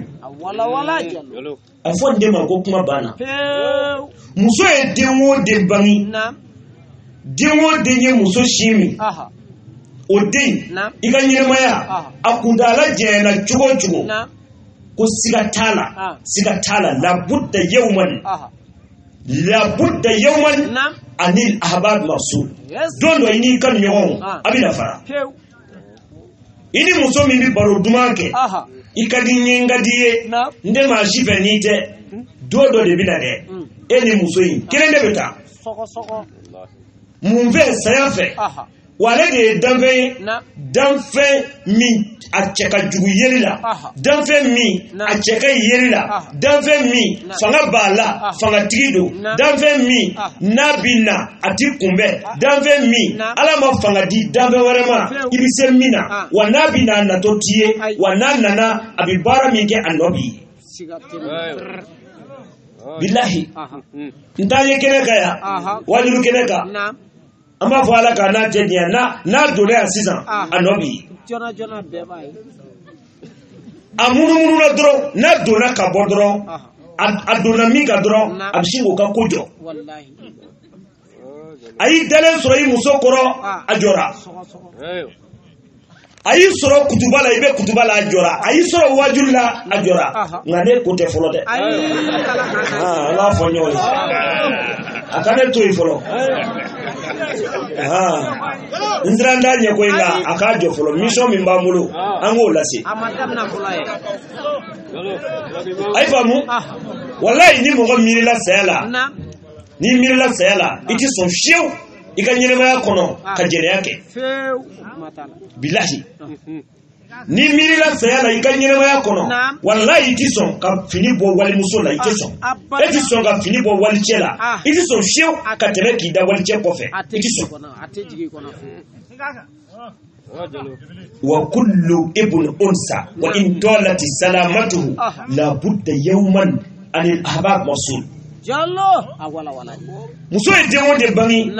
a fɔ den ma ko kuma banna muso ye den o den bange den o den ye muso sin min o den i ka ɲɛnamaya a kuntaala janyana cogo o cogo ko siga t'a la siga t'a la labudda yawman labudda yawman anil ahbab mafsul don dɔ i n'i kanuɲɔgɔnw a bɛna fara i ni muso min bɛ baro duman kɛ i ka di n ye n ka di i ye n tɛ maa si fɛ n'i tɛ don dɔ de bɛ na dɛ e ni muso in kelen de bɛ taa. Mun fɛ? Saya fɛ. Wa ale de ye danfɛn ye, danfɛn min a cɛ ka jugu yeli la, danfɛn min a cɛ ka ɲi yeli la, danfɛn min fanga b'a la, fangatigi don, danfɛn min n'a bɛ na a t'i kunbɛn, danfɛn min Ala ma fanga di danfɛn wɛrɛ ma i bɛ se min na, wa n'a bɛ na a natɔ t'i ye, wa n'a nana a bɛ baara min kɛ a nɔ b'i ye. Bilahi, n t'an ye kɛnɛ kan yan, wajulu kɛnɛ kan, an b'a fɔ Ala k'a n'a cɛ janya, n'a donna yan sisan a nɔ b'i ye. A munumununa dɔrɔn, n'a donna ka bɔ dɔrɔn, a donna min kan dɔrɔn, a bɛ sin k'o ka ko jɔ. A y'i dalen sɔrɔ i muso kɔrɔ, a jɔra. A y'i sɔrɔ kutuba la, i bɛ kutuba la, a jɔra. A y'i sɔrɔ wajulu la, a jɔra. Nka ne ko tɛ fɔlɔ dɛ. An k'a fɔ ɲɔgɔn ye. A ka ne to yen fɔlɔ. N siran t'a ɲɛ koyi, nka a k'a jɔ fɔlɔ. Mission min b'an bolo, an k'o lase. A ye faamu? Walayi, ni mɔgɔ miirila saya la, n'i miirila saya la, i ti sɔn fiyewu i ka ɲɛnɛmaya kɔnɔ ka jɛnɛya kɛ. Bilahi, n'i miirila saya la i ka ɲɛnɛmaya kɔnɔ, walayi i ti sɔn ka fini bɔ walimuso la, i tɛ sɔn. E ti sɔn ka fini bɔ walicɛ la, i ti sɔn fiyewu ka tɛmɛ k'i da walicɛ kɔfɛ, i ti sɔn. Wa kullu ibn unsa wa in talati salamatuhu la budda yawman anil ahbab masul. Muso ye den o den bange,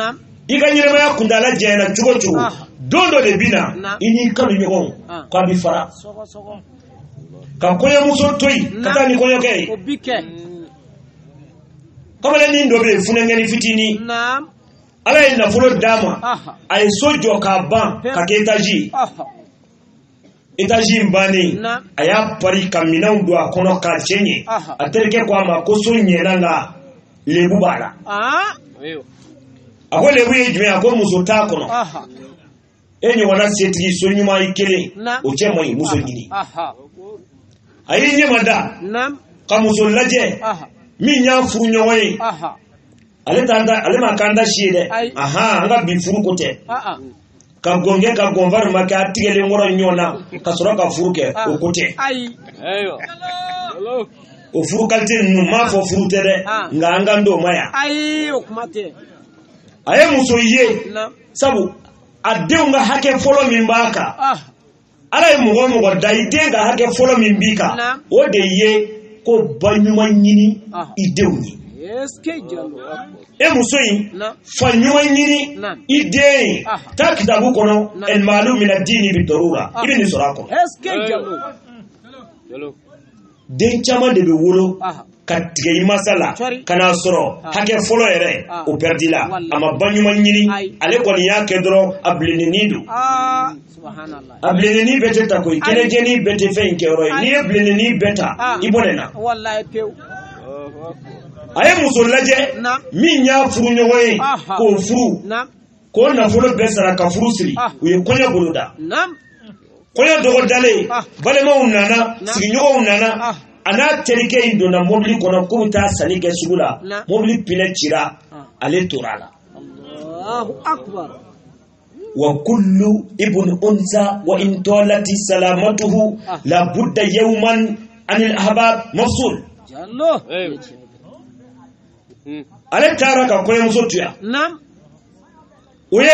i ka ɲɛnɛmaya kuntaala janyana cogo o cogo, don dɔ de bɛ na i n'i kanu ɲɔgɔn k'a bɛ fara. Ka kɔɲɔmuso to yen ka taa ni kɔɲɔkɛ ye. Kamalennin dɔ bɛ yen, funɛngɛnni fitinin, Ala ye nafolo d'a ma, a ye so jɔ k'a ban ka kɛ etazi ye. Etazi in bannen, a y'a pari ka minɛnw don a kɔnɔ k'a cɛ ɲɛ. A terikɛ ko a ma ko so ɲɛna nka lebu b'a la. A ko lebu ye jumɛn? A ko muso t'a kɔnɔ. E ɲɔgɔnna setigi, so ɲuman i kelen, o cɛ man ɲi, muso ɲini. A y'i ɲɛma da ka muso lajɛ min y'a furu ɲɔgɔn ye. Ale t'an ta, ale ma k'an ta si ye dɛ. Ahan, an ka bi furu ko tɛ. Ka gɔnkɛ ka gɔnfari ma kɛ a tigɛlen kɔrɔ ɲɔgɔn na ka sɔrɔ ka furu kɛ, o ko tɛ. O furu kalite ninnu, m'a fɔ furu tɛ dɛ, nka an k'an d'o ma yan. A ye muso ye, sabu a denw ka hakɛ fɔlɔ min b'a kan, Ala ye mɔgɔ o mɔgɔ da, i den ka hakɛ fɔlɔ min b'i kan, o de ye ko ba ɲuman ɲini i denw ye. E muso in, fa ɲuman ɲini i den ye. Taa kitabu kɔnɔ, el-maalu mina diini bi darura, i bɛ nin sɔrɔ a kɔnɔ. Den caman de bɛ wolo ka tigɛ i masa la ka n'a sɔrɔ hakɛ fɔlɔ yɛrɛ o pɛrɛdi la, a ma ba ɲuman ɲini, ale kɔni y'a kɛ dɔrɔn a bilenni don. A bilenni bɛɛ tɛ ta koyi, kɛnɛjɛni bɛɛ tɛ fɛn in kɛyɔrɔ ye. N'i ye bilenni bɛɛ ta, i bɔnɛ na. A ye muso lajɛ min y'a furu ɲɔgɔn ye k'o furu, k'o nafolo bɛɛ sara ka furu siri, u ye kɔɲɔ bolo da. Kɔɲɔ dɔgɔdalen, balimaw nana, sigiɲɔgɔnw nana, a n'a terikɛ in donna mobili kɔnɔ k'u bɛ taa sanni kɛ sugu la, mobili pinɛ cira, ale tora a la. Wa kullu ibn unsa wa in talati salamatuhu la budda yawman anil ahbab mafsul. Ale taara ka kɔɲɔmuso to yan. O ye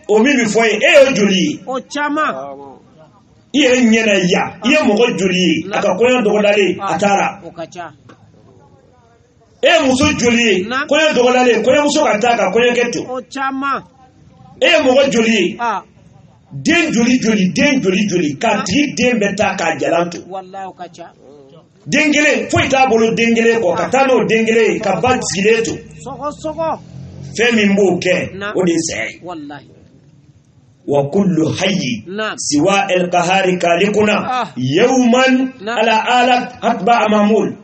o min bɛ fɔ ye, e y'o joli ye? O caman. I yɛrɛ ɲɛ na yan, i ye mɔgɔ joli ye a ka kɔɲɔ dɔgɔdalen a taara? O ka ca. E ye muso joli ye kɔɲɔ dɔgɔdalen kɔɲɔmuso ka taa ka kɔɲɔkɛ to? O caman. E ye mɔgɔ joli ye? Den joli joli, den joli joli, k'a tigi den bɛ taa k'a jalan to. Walayi o ka ca. Den kelen foyi t'a bolo, den kelen kɔ, ka taa n'o den kelen ye ka ba sigilen to. Sɔgɔ sɔgɔ. Fɛn min b'o kɛ, o de ye saya ye. Wa kullu hayyi siwa el-qahari kalikuna yawman ala ala hatba mamul.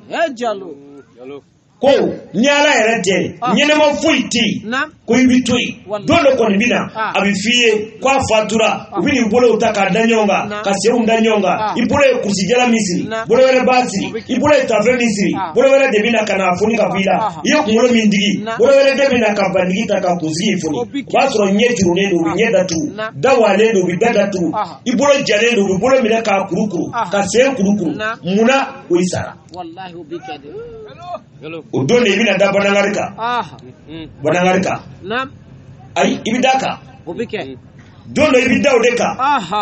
Ko ni ala yɛrɛ tɛ ɲɛnɛma foyi tɛ yen ko i bɛ to yen don dɔ kɔni bɛ na a bɛ f'i ye k'a fatura u bɛ n'i bolow ta k'a da ɲɔgɔn kan ka senw da ɲɔgɔn kan i bolo ye kulusijala min siri bolo wɛrɛ b'a siri i bolo ye tafe min siri bolo wɛrɛ de bɛ na ka na foni ka bɔ i la i ye kunkolo min digi bolo wɛrɛ de bɛ na ka bandigi ta ka kunsigi foni o b'a sɔrɔ ɲɛ curunnen don u bɛ ɲɛ datugu da walen don u bɛ da datugu i bolo jalen don u bɛ bolo minɛ k'a kurukuru ka sen kurukuru munna o i sara. O don de i bɛna da banangari kan banangari kan ayi i bɛ da kan don dɔ i bɛ da o de kan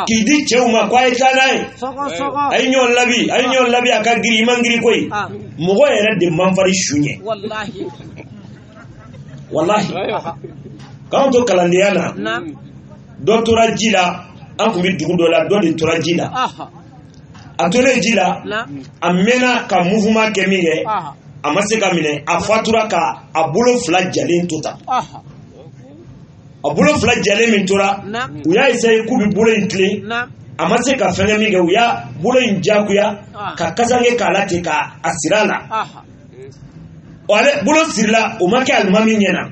k'i di cɛw ma ko a ye taa n'a ye a ye ɲɔgɔn labi a ye ɲɔgɔn labi a ka girin i man girin koyi mɔgɔ yɛrɛ de man farin su ɲɛ walahi k'anw to kalandenya na dɔ tora ji la an tun bɛ dugu dɔ la dɔ de tora ji la a tolen ji la a mɛnna ka mouvement kɛ min kɛ a ma se ka minɛ a fatura ka a bolo fila jalen to tan a bolo fila jalen min tora u y'a essayer k'u bɛ bolo in tilen a ma se ka fɛngɛ min kɛ u y'a bolo in jagoya ka kasange k'a la ten k'a siri a la ale bolo sirila o ma kɛ alimami ɲɛna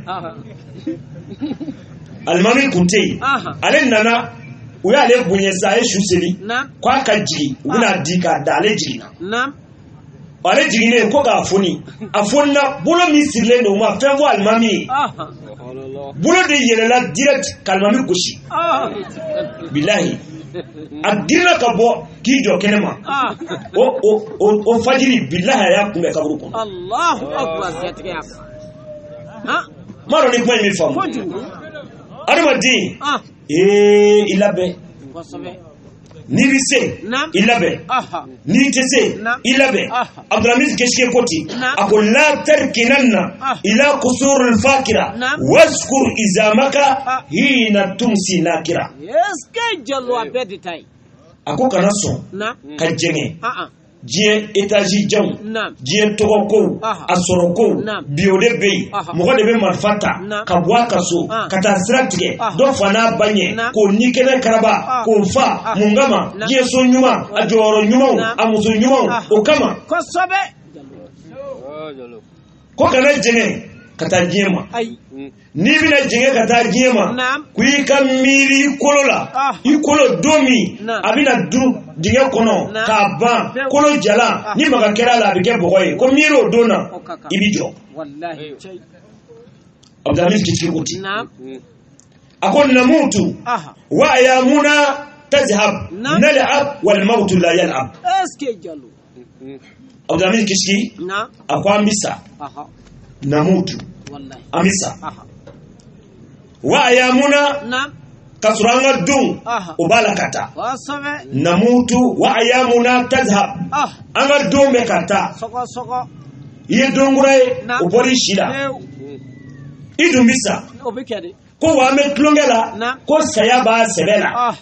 alimami kun tɛ yen ale nana u y'ale bonya sa a ye su seli k'a ka jigin u bɛna di k'a da ale jiginna ale jiginnen ko k'a foni a fonina bolo min sirilen don u ma fɛn fɔ alimami ye bolo de yɛlɛla direct ka alimami gosi bilahi a girinna ka bɔ k'i jɔ kɛnɛ ma o fajiri bilahi a y'a kunbɛn kaburu kɔnɔ. N m'a dɔn ni kuma in bɛ faamu adamaden i labɛn n'i bɛ se i labɛn n'i tɛ se i labɛn Abdulhamid Keshike ko ten a ko la tarkinanna ila kusurul fakira waskur izamaka hina tumsi nakira a ko kana sɔn ka jɛngɛ diɲɛ étage janw diɲɛ tɔgɔkow a sɔrɔkow bi o de bɛ yen mɔgɔ de bɛ marifa ta ka bɔ a ka so ka taa sira tigɛ dɔ fa n'a ba ɲɛ k'o ni kɛnɛ karaba k'o fa mun kama diɲɛ so ɲuman a jɔyɔrɔ ɲumanw a muso ɲumanw o kama ko kana jɛngɛ ka taa diɲɛ ma n'i bɛna jɛngɛ ka taa diɲɛ ma ko i ka miiri i kolo la i kolo don min a bɛna dun dingɛ kɔnɔ k'a ban kolo jalan ni maga kɛra a la a bɛ kɛ bɔgɔ ye ko miiri o don na i bɛ jɔ Abdulhamid Kishike ko ten a ko namutu wa ayamuna tazhab nal'ab wal mawtu la yal'ab Abdulhamid Kishike a ko an bɛ sa namutu an bɛ sa wa ayamuna ka sɔrɔ an ka don o b'a la ka taa namutu wa ayamuna tazhab an ka don bɛ ka taa i ye don kura ye o bɔra i si la i dun bɛ sa ko wa an bɛ tulonkɛ la ko saya b'a sɛbɛ la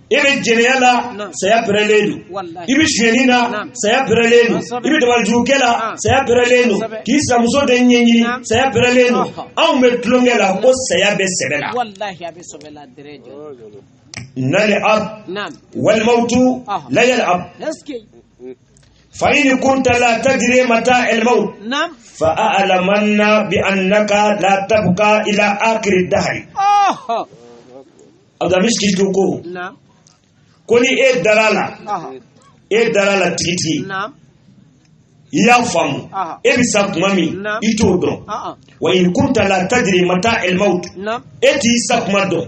e bɛ jɛnɛya la saya pɛrɛlen don i bɛ sonyɛni na saya pɛrɛlen don i bɛ dabalijugukɛ la saya pɛrɛlen don k'i sinamuso de ɲɛɲini saya pɛrɛlen don anw bɛ tulonkɛ la ko saya bɛ sɛbɛ la nal'ab wal mawtu la yal'ab fa in kunta la tadri mata al mawt fa a'lamanna bi annaka la tabqa ila akhir ad-dahr. Abdulhamid Kishike ko ko ni e dara la e dara la tigitigi i y'a faamu e bɛ sa kuma min i t'o dɔn wa in kunta la tadri mata al maut e t'i sa kuma dɔn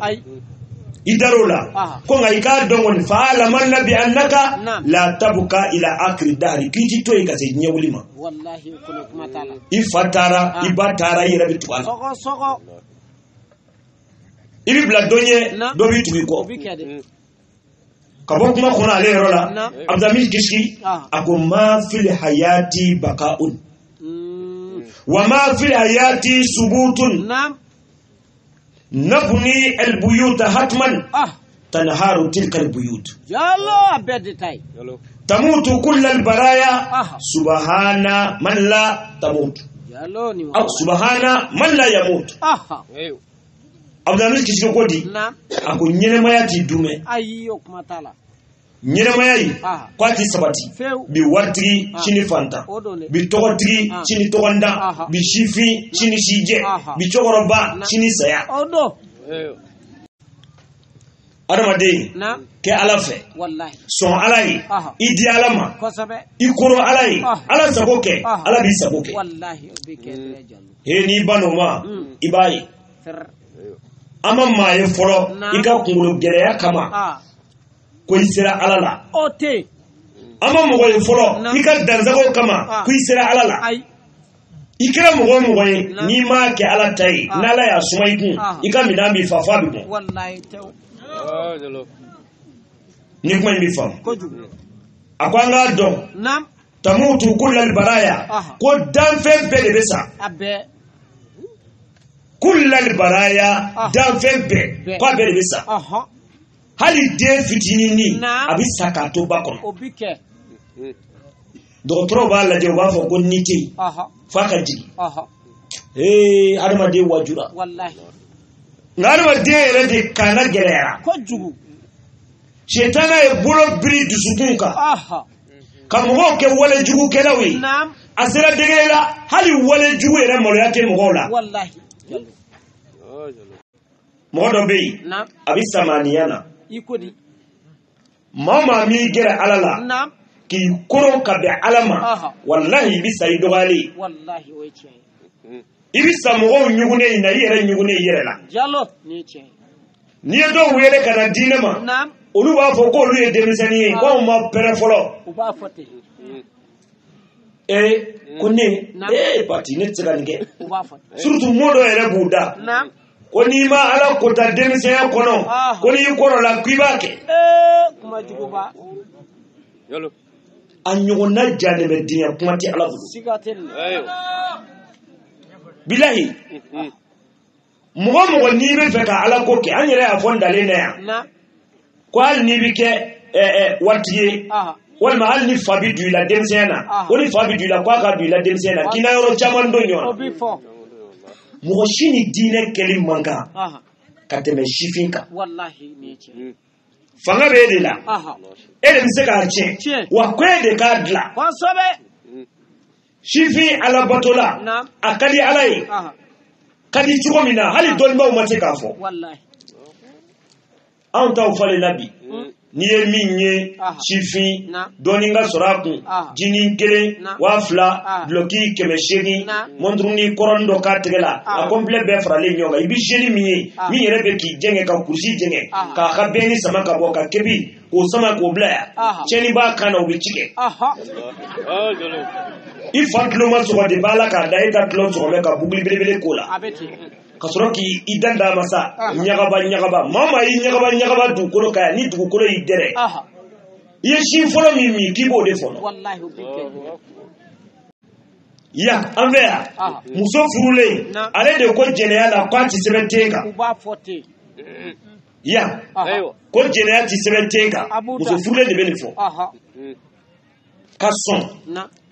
i dar'o la ko nka i k'a dɔn kɔni fa alamanna bi annaka la tabqa ila akhiri dahri k'i ti to yen ka se diɲɛ wuli ma i fa taara i ba taara i yɛrɛ bɛ tugu a la i bɛ bila dɔ ɲɛ dɔ b'i tugu i kɔ ka bɔ kuma kɔnɔ ale yɔrɔ la Abdulhamid Kishike a ko ma fil hayati baqa'un wa ma fil hayati subutun nabni al buyuta hatman tanharu tilka al buyut tamutu kull al baraya subhana man la tamut aw subhana man la yamut. Abdulhamid Kishike ko di a ko ɲɛnɛmaya t'i dumɛ Ɲɛnamaya in k'a ti sabati bi waritigi sini fantan bi tɔgɔtigi sini tɔgɔntan bi sifin sini sijɛ bi cɛkɔrɔba sini saya adamaden kɛ ala fɛ sɔn ala ye i di ala ma i koro ala ye ala sago kɛ ala b'i sago kɛ he n'i ban o ma i b'a ye an ma maa ye fɔlɔ i ka kunkolo gɛlɛya kama ko i sera ala la an ma mɔgɔ ye fɔlɔ i ka dansago kama ko i sera ala la i kɛra mɔgɔ o mɔgɔ ye n'i m'a kɛ ala ta ye n'ala y'a suma i kun i ka minɛn b'i fa f'a bɛ bɔn ni kuma in bɛ faamu a ko an k'a dɔn tamutu kullal baraya ko danfɛn bɛɛ de bɛ sa kullal baraya danfɛn bɛɛ k'a bɛɛ de bɛ sa hali den fitinin a bɛ sa k'a to ba kɔnɔ dɔgɔtɔrɔw b'a lajɛ u b'a fɔ ko ni tɛ yen f'a ka jigin ee hadamaden wajura nka hadamaden yɛrɛ de kanna gɛlɛyara setana ye bolo biri dusukun kan ka mɔgɔw kɛ walejugukɛlaw ye a sera degré la hali walejugu yɛrɛ maloya tɛ mɔgɔw la mɔgɔ dɔ bɛ yen a bɛ samaniya na maa o maa m'i gɛrɛ ala la k'i koron ka bɛn ala ma walahi i bɛ sa i dɔgɔyalen i bɛ sa mɔgɔw ɲugunnen in na i yɛrɛ ɲugunnen i yɛrɛ la n'i ye dɔw wele ka na diinɛ ma olu b'a fɔ k'olu ye denmisɛnnin ye k'anw ma pɛrɛn fɔlɔ ee ko ne ee pati ne tɛ se ka nin kɛ surtout mot dɔ yɛrɛ b'u da ko n'i ma ala kota denmisɛnya kɔnɔ ko n'i kɔrɔla k'i b'a kɛ a ɲɔgɔnna janɛmɛdenya kuma tɛ ala bolo bilahi mɔgɔ mɔgɔ n'i bɛ fɛ ka ala ko kɛ an yɛrɛ y'a fɔ n dalen na yan ko hali n'i bɛ kɛ waritigi ye walima hali ni fa bɛ don i la denmisɛnya na ko ni fa bɛ don i la k'a ka don i la denmisɛnya na k'i na yɔrɔ caman don ɲɔgɔn na mɔgɔ si ni diinɛ kɛli man kan ka tɛmɛ sifin kan fanga bɛ e de la e de bɛ se k'a tiɲɛ wa ko e de k'a dilan sifin alabatola a ka di ala ye ka di cogo min na hali dɔnnibaaw ma se k'a fɔ anw taw falenna bi n'i ye min ye sifin dɔɔnin ka sɔrɔ a kun jinin 1 2000 dulɔki 800 mɔnturuni kɔrɔnin dɔ k'a tɛgɛ la a complet bɛɛ faralen ɲɔgɔn kan i bɛ jeune min ye min yɛrɛ bɛ k'i jɛngɛ ka kurusi jɛngɛ k'a ka bɛnni sama ka bɔ ka kebi k'o sama k'o bila yan tiɲɛni b'a kan na o bɛ ci kɛ i fa tulo ma sɔgɔ de b'a la k'a da e ka tulo sɔgɔmɛ ka buguli belebele k'o la ka sɔrɔ k'i dan d'a ma sa ɲagaba ɲagaba maa o maa y'i ɲagaba ɲagaba dugukolo kan yan ni dugukolo y'i dɛrɛ i ye sin fɔlɔ min min k'i b'o de fɔlɔ yan an fɛ yan muso furulen ale de ko jɛnɛya la k'a ti sɛbɛn ten kan yan ko jɛnɛya ti sɛbɛn ten kan muso furulen de bɛ nin fɔ ka sɔn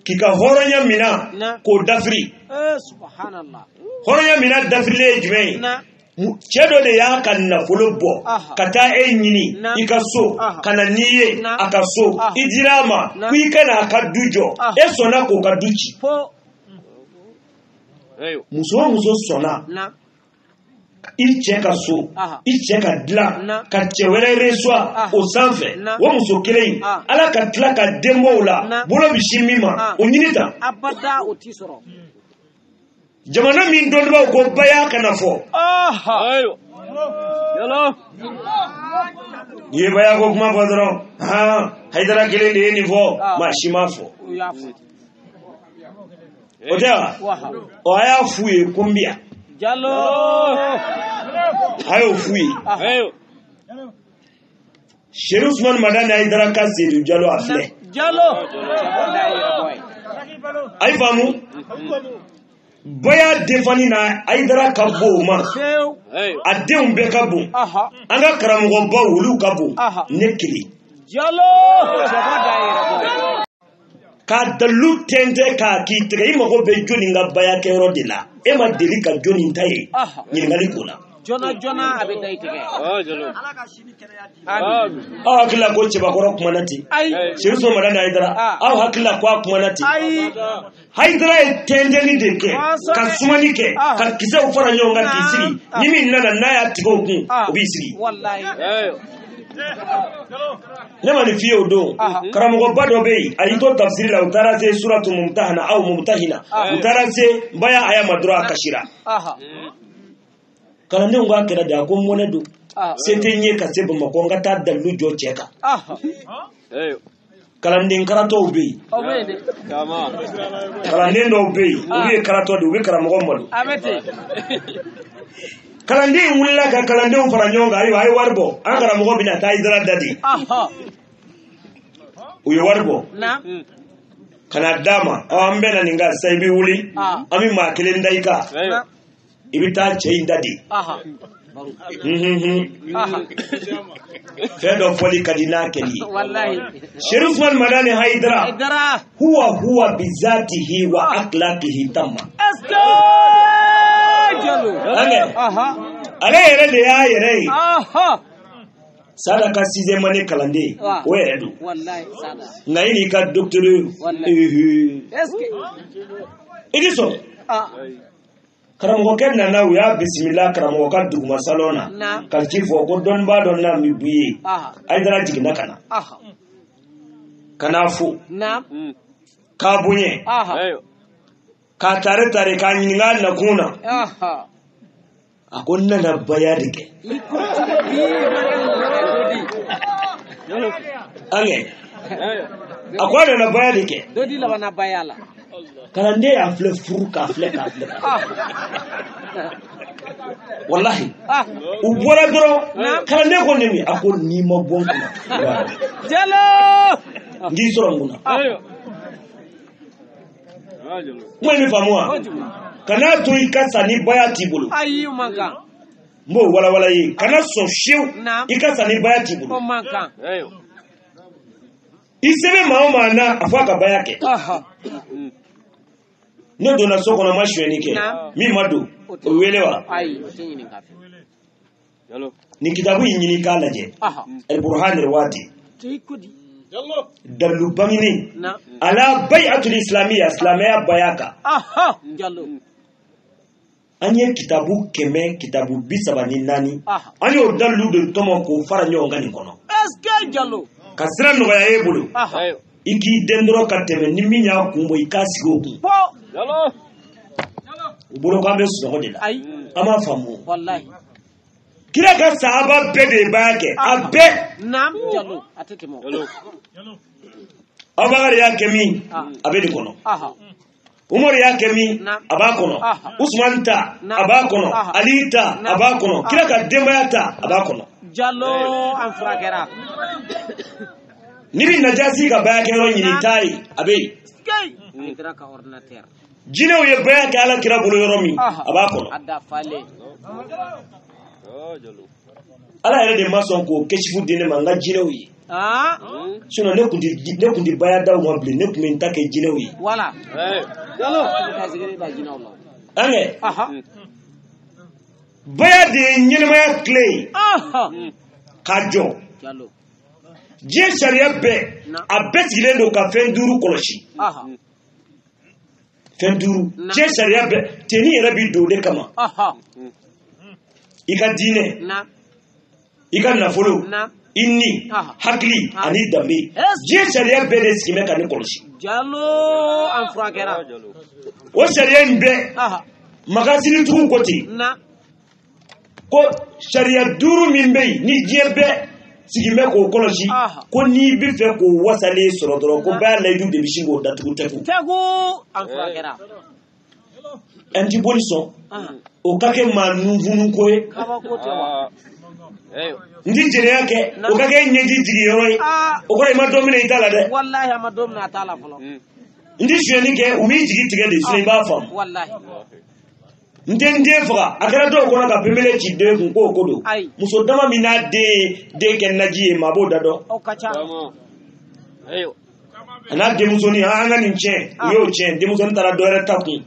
k'i ka hɔrɔnya minɛ k'o dafiri hɔrɔnya minɛ dafirilen ye jumɛn ye cɛ dɔ de y'a ka nafolo bɔ ka taa e ɲini i ka so ka na n'i ye a ka so i dira a ma ko i ka n'a ka du jɔ e sɔnna k'o ka du ci muso o muso sɔnna i cɛ ka so i cɛ ka dilan ka cɛ wɛrɛ reçoit o sanfɛ o muso kelen in ala ka tila ka denbaw la bolo bɛ sin min ma o ɲini tan jamana min dɔnnibaaw ko baya kana fɔ n'i ye baya ko kuma fɔ dɔrɔn han Hayidara kelen de ye nin fɔ maa si m'a fɔ o tɛ wa ɔ a y'a f'u ye ko n bɛ yan a y'o f'u ye Chérif Ousmane Madani Hayidara ka Seydou Diallo a filɛ a ye faamu baya defani na Hayidara ka bon o ma a denw bɛɛ ka bon an ka karamɔgɔbaw olu ka bon ne kelen k'a dalilu tɛntɛn k'a k'i tɛgɛ i mago bɛ jɔnni ka baya kɛyɔrɔ de la e ma deli ka jɔnni ta ye ɲininkali ko la Joona joona a bɛ da i tigɛ. Aw hakili la ko cɛbakɔrɔ kumana ten. Serifu Usumani Madani Hayidara, aw hakili la ko a kumana ten. Hayidara ye tɛntɛnni de kɛ, ka sumani kɛ, ka kisɛw fara ɲɔgɔn kan k'i sigi. Ni min nana n'a y'a tigɛ o kun, o b'i sigi. Ne ma nin f'i ye o don. Karamɔgɔba dɔ bɛ yen, a y'i to tafsiri la, u taara se suratu mumtahana aw mumtahina, u taara se baya aya ma dɔrɔn a kasira. Kalandenw k'a kɛra de, a ko mɔnɛ don, se tɛ n ye ka se Bamakɔ n ka taa dalilu jɔ cɛ kan. Kalanden karatɔw bɛ yen, kalanden dɔw bɛ yen, olu ye karatɔ de ye, u bɛ karamɔgɔ malo. Kalanden in wulila ka kalandenw fara ɲɔgɔn kan, ayiwa a ye wari bɔ, an karamɔgɔ bɛna taa Hayidara da de. U ye wari bɔ ka na d'a ma, an bɛna nin kan sisan, i bɛ wuli, an bɛ maa kelen da i kan, i bɛ taa cɛ in da de. Fɛn dɔ fɔli ka di n'a kɛli ye. Serifu Usumani Madani Hayidara, huwa huwa bizatihi wa akhlaqihi tamma. Ale yɛrɛ de y'a yɛrɛ ye. Sada ka sixième année kalanden, o yɛrɛ don. Nka i n'i ka docteur i ti sɔn. Karamɔgɔkɛ nana, u y'a bisimila karamɔgɔ ka duguma salon na, ka ci fɔ ko dɔnnibaa dɔ na min b'i ye. Hayidara jiginna ka na, ka n'a fo, k'a bonya, k'a tare tare, k'a ɲininka a nakun na. A ko n nana baya de kɛ. A ko a nana baya de kɛ. Kalanden y'a filɛ furu k'a filɛ k'a filɛ. Walahi, u bɔra dɔrɔn, kalanden ko ne min, a ko n'i ma bɔ n kunna, n k'i sɔrɔ n kunna. Kuma in bɛ faamu wa? Kana to i ka sa ni baya t'i bolo. N b'o walawala i ye. Kana sɔn fiyewu i ka sa ni baya t'i bolo. I se bɛ maa o maa na, a fɔ a ka baya kɛ. Ne donna so kɔnɔ, ma sonyɛni kɛ, min ma don o wele wa? Nin kitabu in ɲini k'a lajɛ, Al-Burhan al-Wadi, dalilu bangini ala bayatul islamiyya, silamɛya baya kan. An ye kitabu 100 kitabu 34, an y'o dalilu de tɔmɔ k'o fara ɲɔgɔn kan nin kɔnɔ. Ka sira nɔgɔya e bolo, i k'i den dɔrɔn ka tɛmɛ, ni min y'a kun bɔ i k'a sigi o kun. U bolo k'an bɛ sunɔgɔ de la, an m'a faamu. Kira ka sahaba bɛɛ de ye baara kɛ, a bɛɛ. Abubakar y'a kɛ min, a bɛ nin kɔnɔ. Umaru y'a kɛ min, a b'a kɔnɔ. Usumani ta, a b'a kɔnɔ. Ali ta, a b'a kɔnɔ. Kira ka denbaya ta, a b'a kɔnɔ. N'i bɛ Najasi ka baarakɛyɔrɔ ɲini, taa yen, a bɛ yen. Jinɛw ye baya kɛ Ala kira bolo yɔrɔ min, a b'a kɔnɔ. Ala yɛrɛ de ma sɔn k'o kɛsifu di ne ma, n ka jinɛw ye. Sinon ne kun ti baya da u ma bilen, ne kun bɛ n ta kɛ jinɛw ye. Baya de ye ɲɛnɛmaya tile ye k'a jɔ. Diɲɛ sariya bɛɛ, a bɛɛ sigilen don ka fɛn 5 kɔlɔsi. Fɛn 5, diɲɛ sariya bɛɛ, tenni yɛrɛ bi don o de kama. I ka diinɛ, i ka nafolo, i ni, hakili ani danbe. Diɲɛ sariya bɛɛ de sigilen bɛ ka ne kɔlɔsi. O sariya in bɛɛ, magasinitigiw ko ten, ko sariya 5 min bɛ yen ni diɲɛ bɛɛ sigilen bɛ k'o kɔlɔsi, ko n'i bɛ fɛ k'o wasalen sɔrɔ dɔrɔn, ko baya layidu de bɛ sin k'o datugu tɛku. An ti boli sɔn o ka kɛ maa nunfunun ko ye. N ti jɛnɛya kɛ o ka kɛ ɲɛji jigiyɔrɔ ye, o kɔrɔ i ma dɔ minɛ i t'a la dɛ. N ti sonyɛni kɛ, u b'i jigi tigɛ de, sinɔn i b'a faamu. N tɛ n den faga, a kɛra dɔw kɔnɔ ka pemele ci den kun k'o ko don. Muso dama min n'a den kɛ naji ye, maa b'o da dɔn. A n'a denmusonin, an ka nin tiɲɛ, u y'o tiɲɛ, denmusonin taara dɔ wɛrɛ ta kun.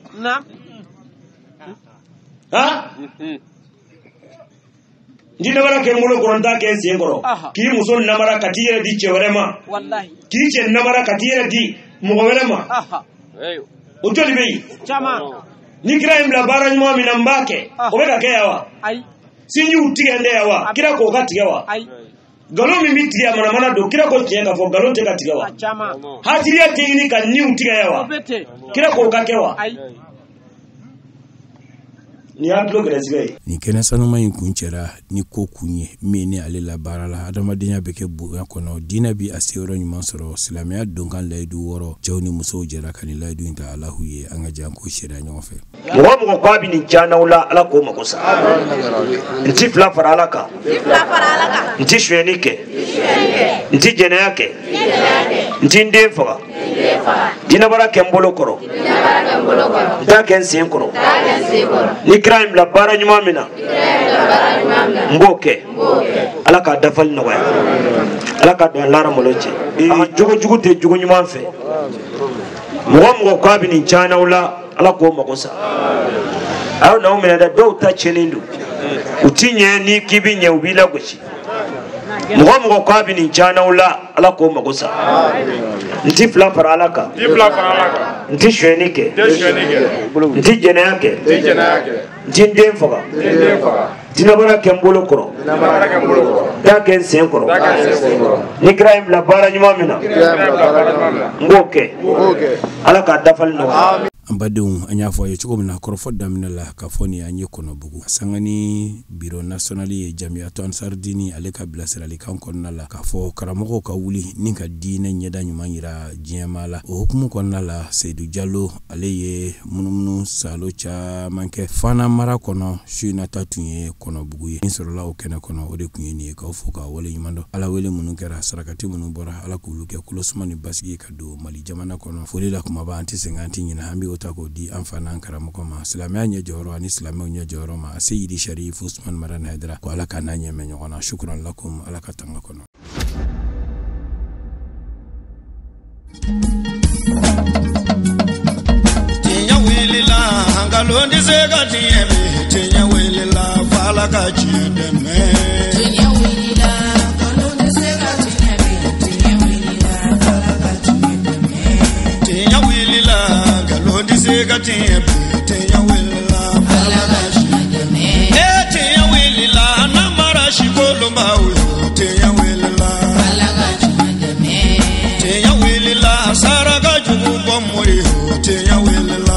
N ti namara kɛ n bolo kɔrɔ, n t'a kɛ n sen kɔrɔ. K'i muso namara ka t'i yɛrɛ di cɛ wɛrɛ ma. K'i cɛ namara ka t'i yɛrɛ di mɔgɔ wɛrɛ ma. O joli bɛ yen? Ni kira ye n bila baara ɲuman min na, n b'a kɛ. O bɛ ka kɛ yan wa? Sinjiw tigɛ n tɛ yan wa? Kira k'o ka tigɛ wa? Nkalon min bɛ tigɛ a manamana don, kira ko tiɲɛ k'a fɔ nkalon tɛ ka tigɛ wa? Hasiriya tɛ ɲini ka niw tigɛ yan wa? Kira k'o ka kɛ wa? Nin y'a tulo gɛrɛsɛgɛ ye. Nin kɛnɛ sanuma in kun cɛra ni ko kun ye min ni ale la baara la, adamadenya bɛ kɛ bonya kɔnɔ, diinɛ bi a seyɔrɔ ɲuman sɔrɔ, silamɛya donkan layidu 6, cɛw ni musow jɛra ka nin layidu in ta Alahu ye. An ka jan ko seereya ɲɔgɔn fɛ. Mɔgɔ mɔgɔ k'a bɛ nin caanaw la, Ala k'o mago sa. N ti fila fara Ala kan, n ti sonyɛni kɛ, n ti jɛnɛya kɛ, n ti n den faga, jinɛbara kɛ n bolo kɔrɔ, n t'a kɛ n sen kɔrɔ. Ni kira in bila baara ɲuman min na, n b'o kɛ. Ala k'a dafali nɔgɔya, Ala k'a don an malo cɛ. Jogo jugu tɛ jogo ɲuman fɛ. Mɔgɔ mɔgɔ k'a bɛ nin caanaw la, Ala k'o mago sa. A y'aw n'aw minɛ dɛ, dɔw ta tiɲɛnen don, u ti ɲɛ, n'i k'i bɛ ɲɛ u b'i lagosi. Mɔgɔ mɔgɔ k'a bɛ nin caanaw la, Ala k'o mago sa. N ti fila fara Ala kan, n ti sonyɛni kɛ, n ti jɛnɛya kɛ, n ti n den faga, jinɛbara kɛ n bolo kɔrɔ, n t'a kɛ n sen kɔrɔ. Ni kira ye n bila baara ɲuman min na, n b'o kɛ. Ala k'a dafali nɔgɔya. An badenw, an y'a fɔ a ye cogo min na kɔrɔfɔ daminɛ la k'a fɔ nin an ye Kɔnɔbugu sangani biro national ye Jamiyatu Ansardini ale ka bilasiralikan kɔnɔna la k'a fɔ karamɔgɔw ka wuli ni ka diinɛ ɲɛda ɲuman yira diɲɛmaa la. O hukumu kɔnɔna la, Seyidu Jalo ale ye munumunu salo caman kɛ Fana mara kɔnɔ. Su in nata tun ye Kɔnɔbugu ye. Min sɔrɔla o kɛnɛ kɔnɔ, o de tun ye nin ye. K'aw fo k'aw waleɲuman dɔn. Ala wele minnu kɛra, sarakati minnu bɔra, Ala k'olu kɛ kolosuma ni basigi ka don Mali jamana kɔnɔ. Foli la kumaba, an tɛ sɛgɛn, an tɛ ɲinɛ, an bɛ o ta k'o di an fa n'an karamɔgɔ ma, silamɛya ɲɛ jɔyɔrɔ ani silamɛw ɲɛ jɔyɔrɔ ma, Seyidi Sharif Usman Madani Hayidara, ko Ala k'a n'a ɲɛmɛ ɲɔgɔn na. Shukran lakum, Ala ka tanga kɔnɔ. Tiɲɛ wulila, nkalon tɛ se ka tiɲɛ bi. Tiɲɛ wulila, f'Ala ka tiɲɛ dɛmɛ. Tiɲɛ wulila, nkalon tɛ se ka tiɲɛ bi. Tiɲɛ wulila, f'Ala ka tiɲɛ dɛmɛ. Tiɲɛ wulila, nkalon tɛ se ka tiɲɛ bi. Tiɲɛ wulila, f'Ala ka tiɲɛ dɛmɛ. Tiɲɛ wulila, namara si kolonbaw ye. Tiɲɛ wulila, f'Ala ka tiɲɛ dɛmɛ. Tiɲɛ wulila, saraka jugu bɔ mori ye. Tiɲɛ wulila.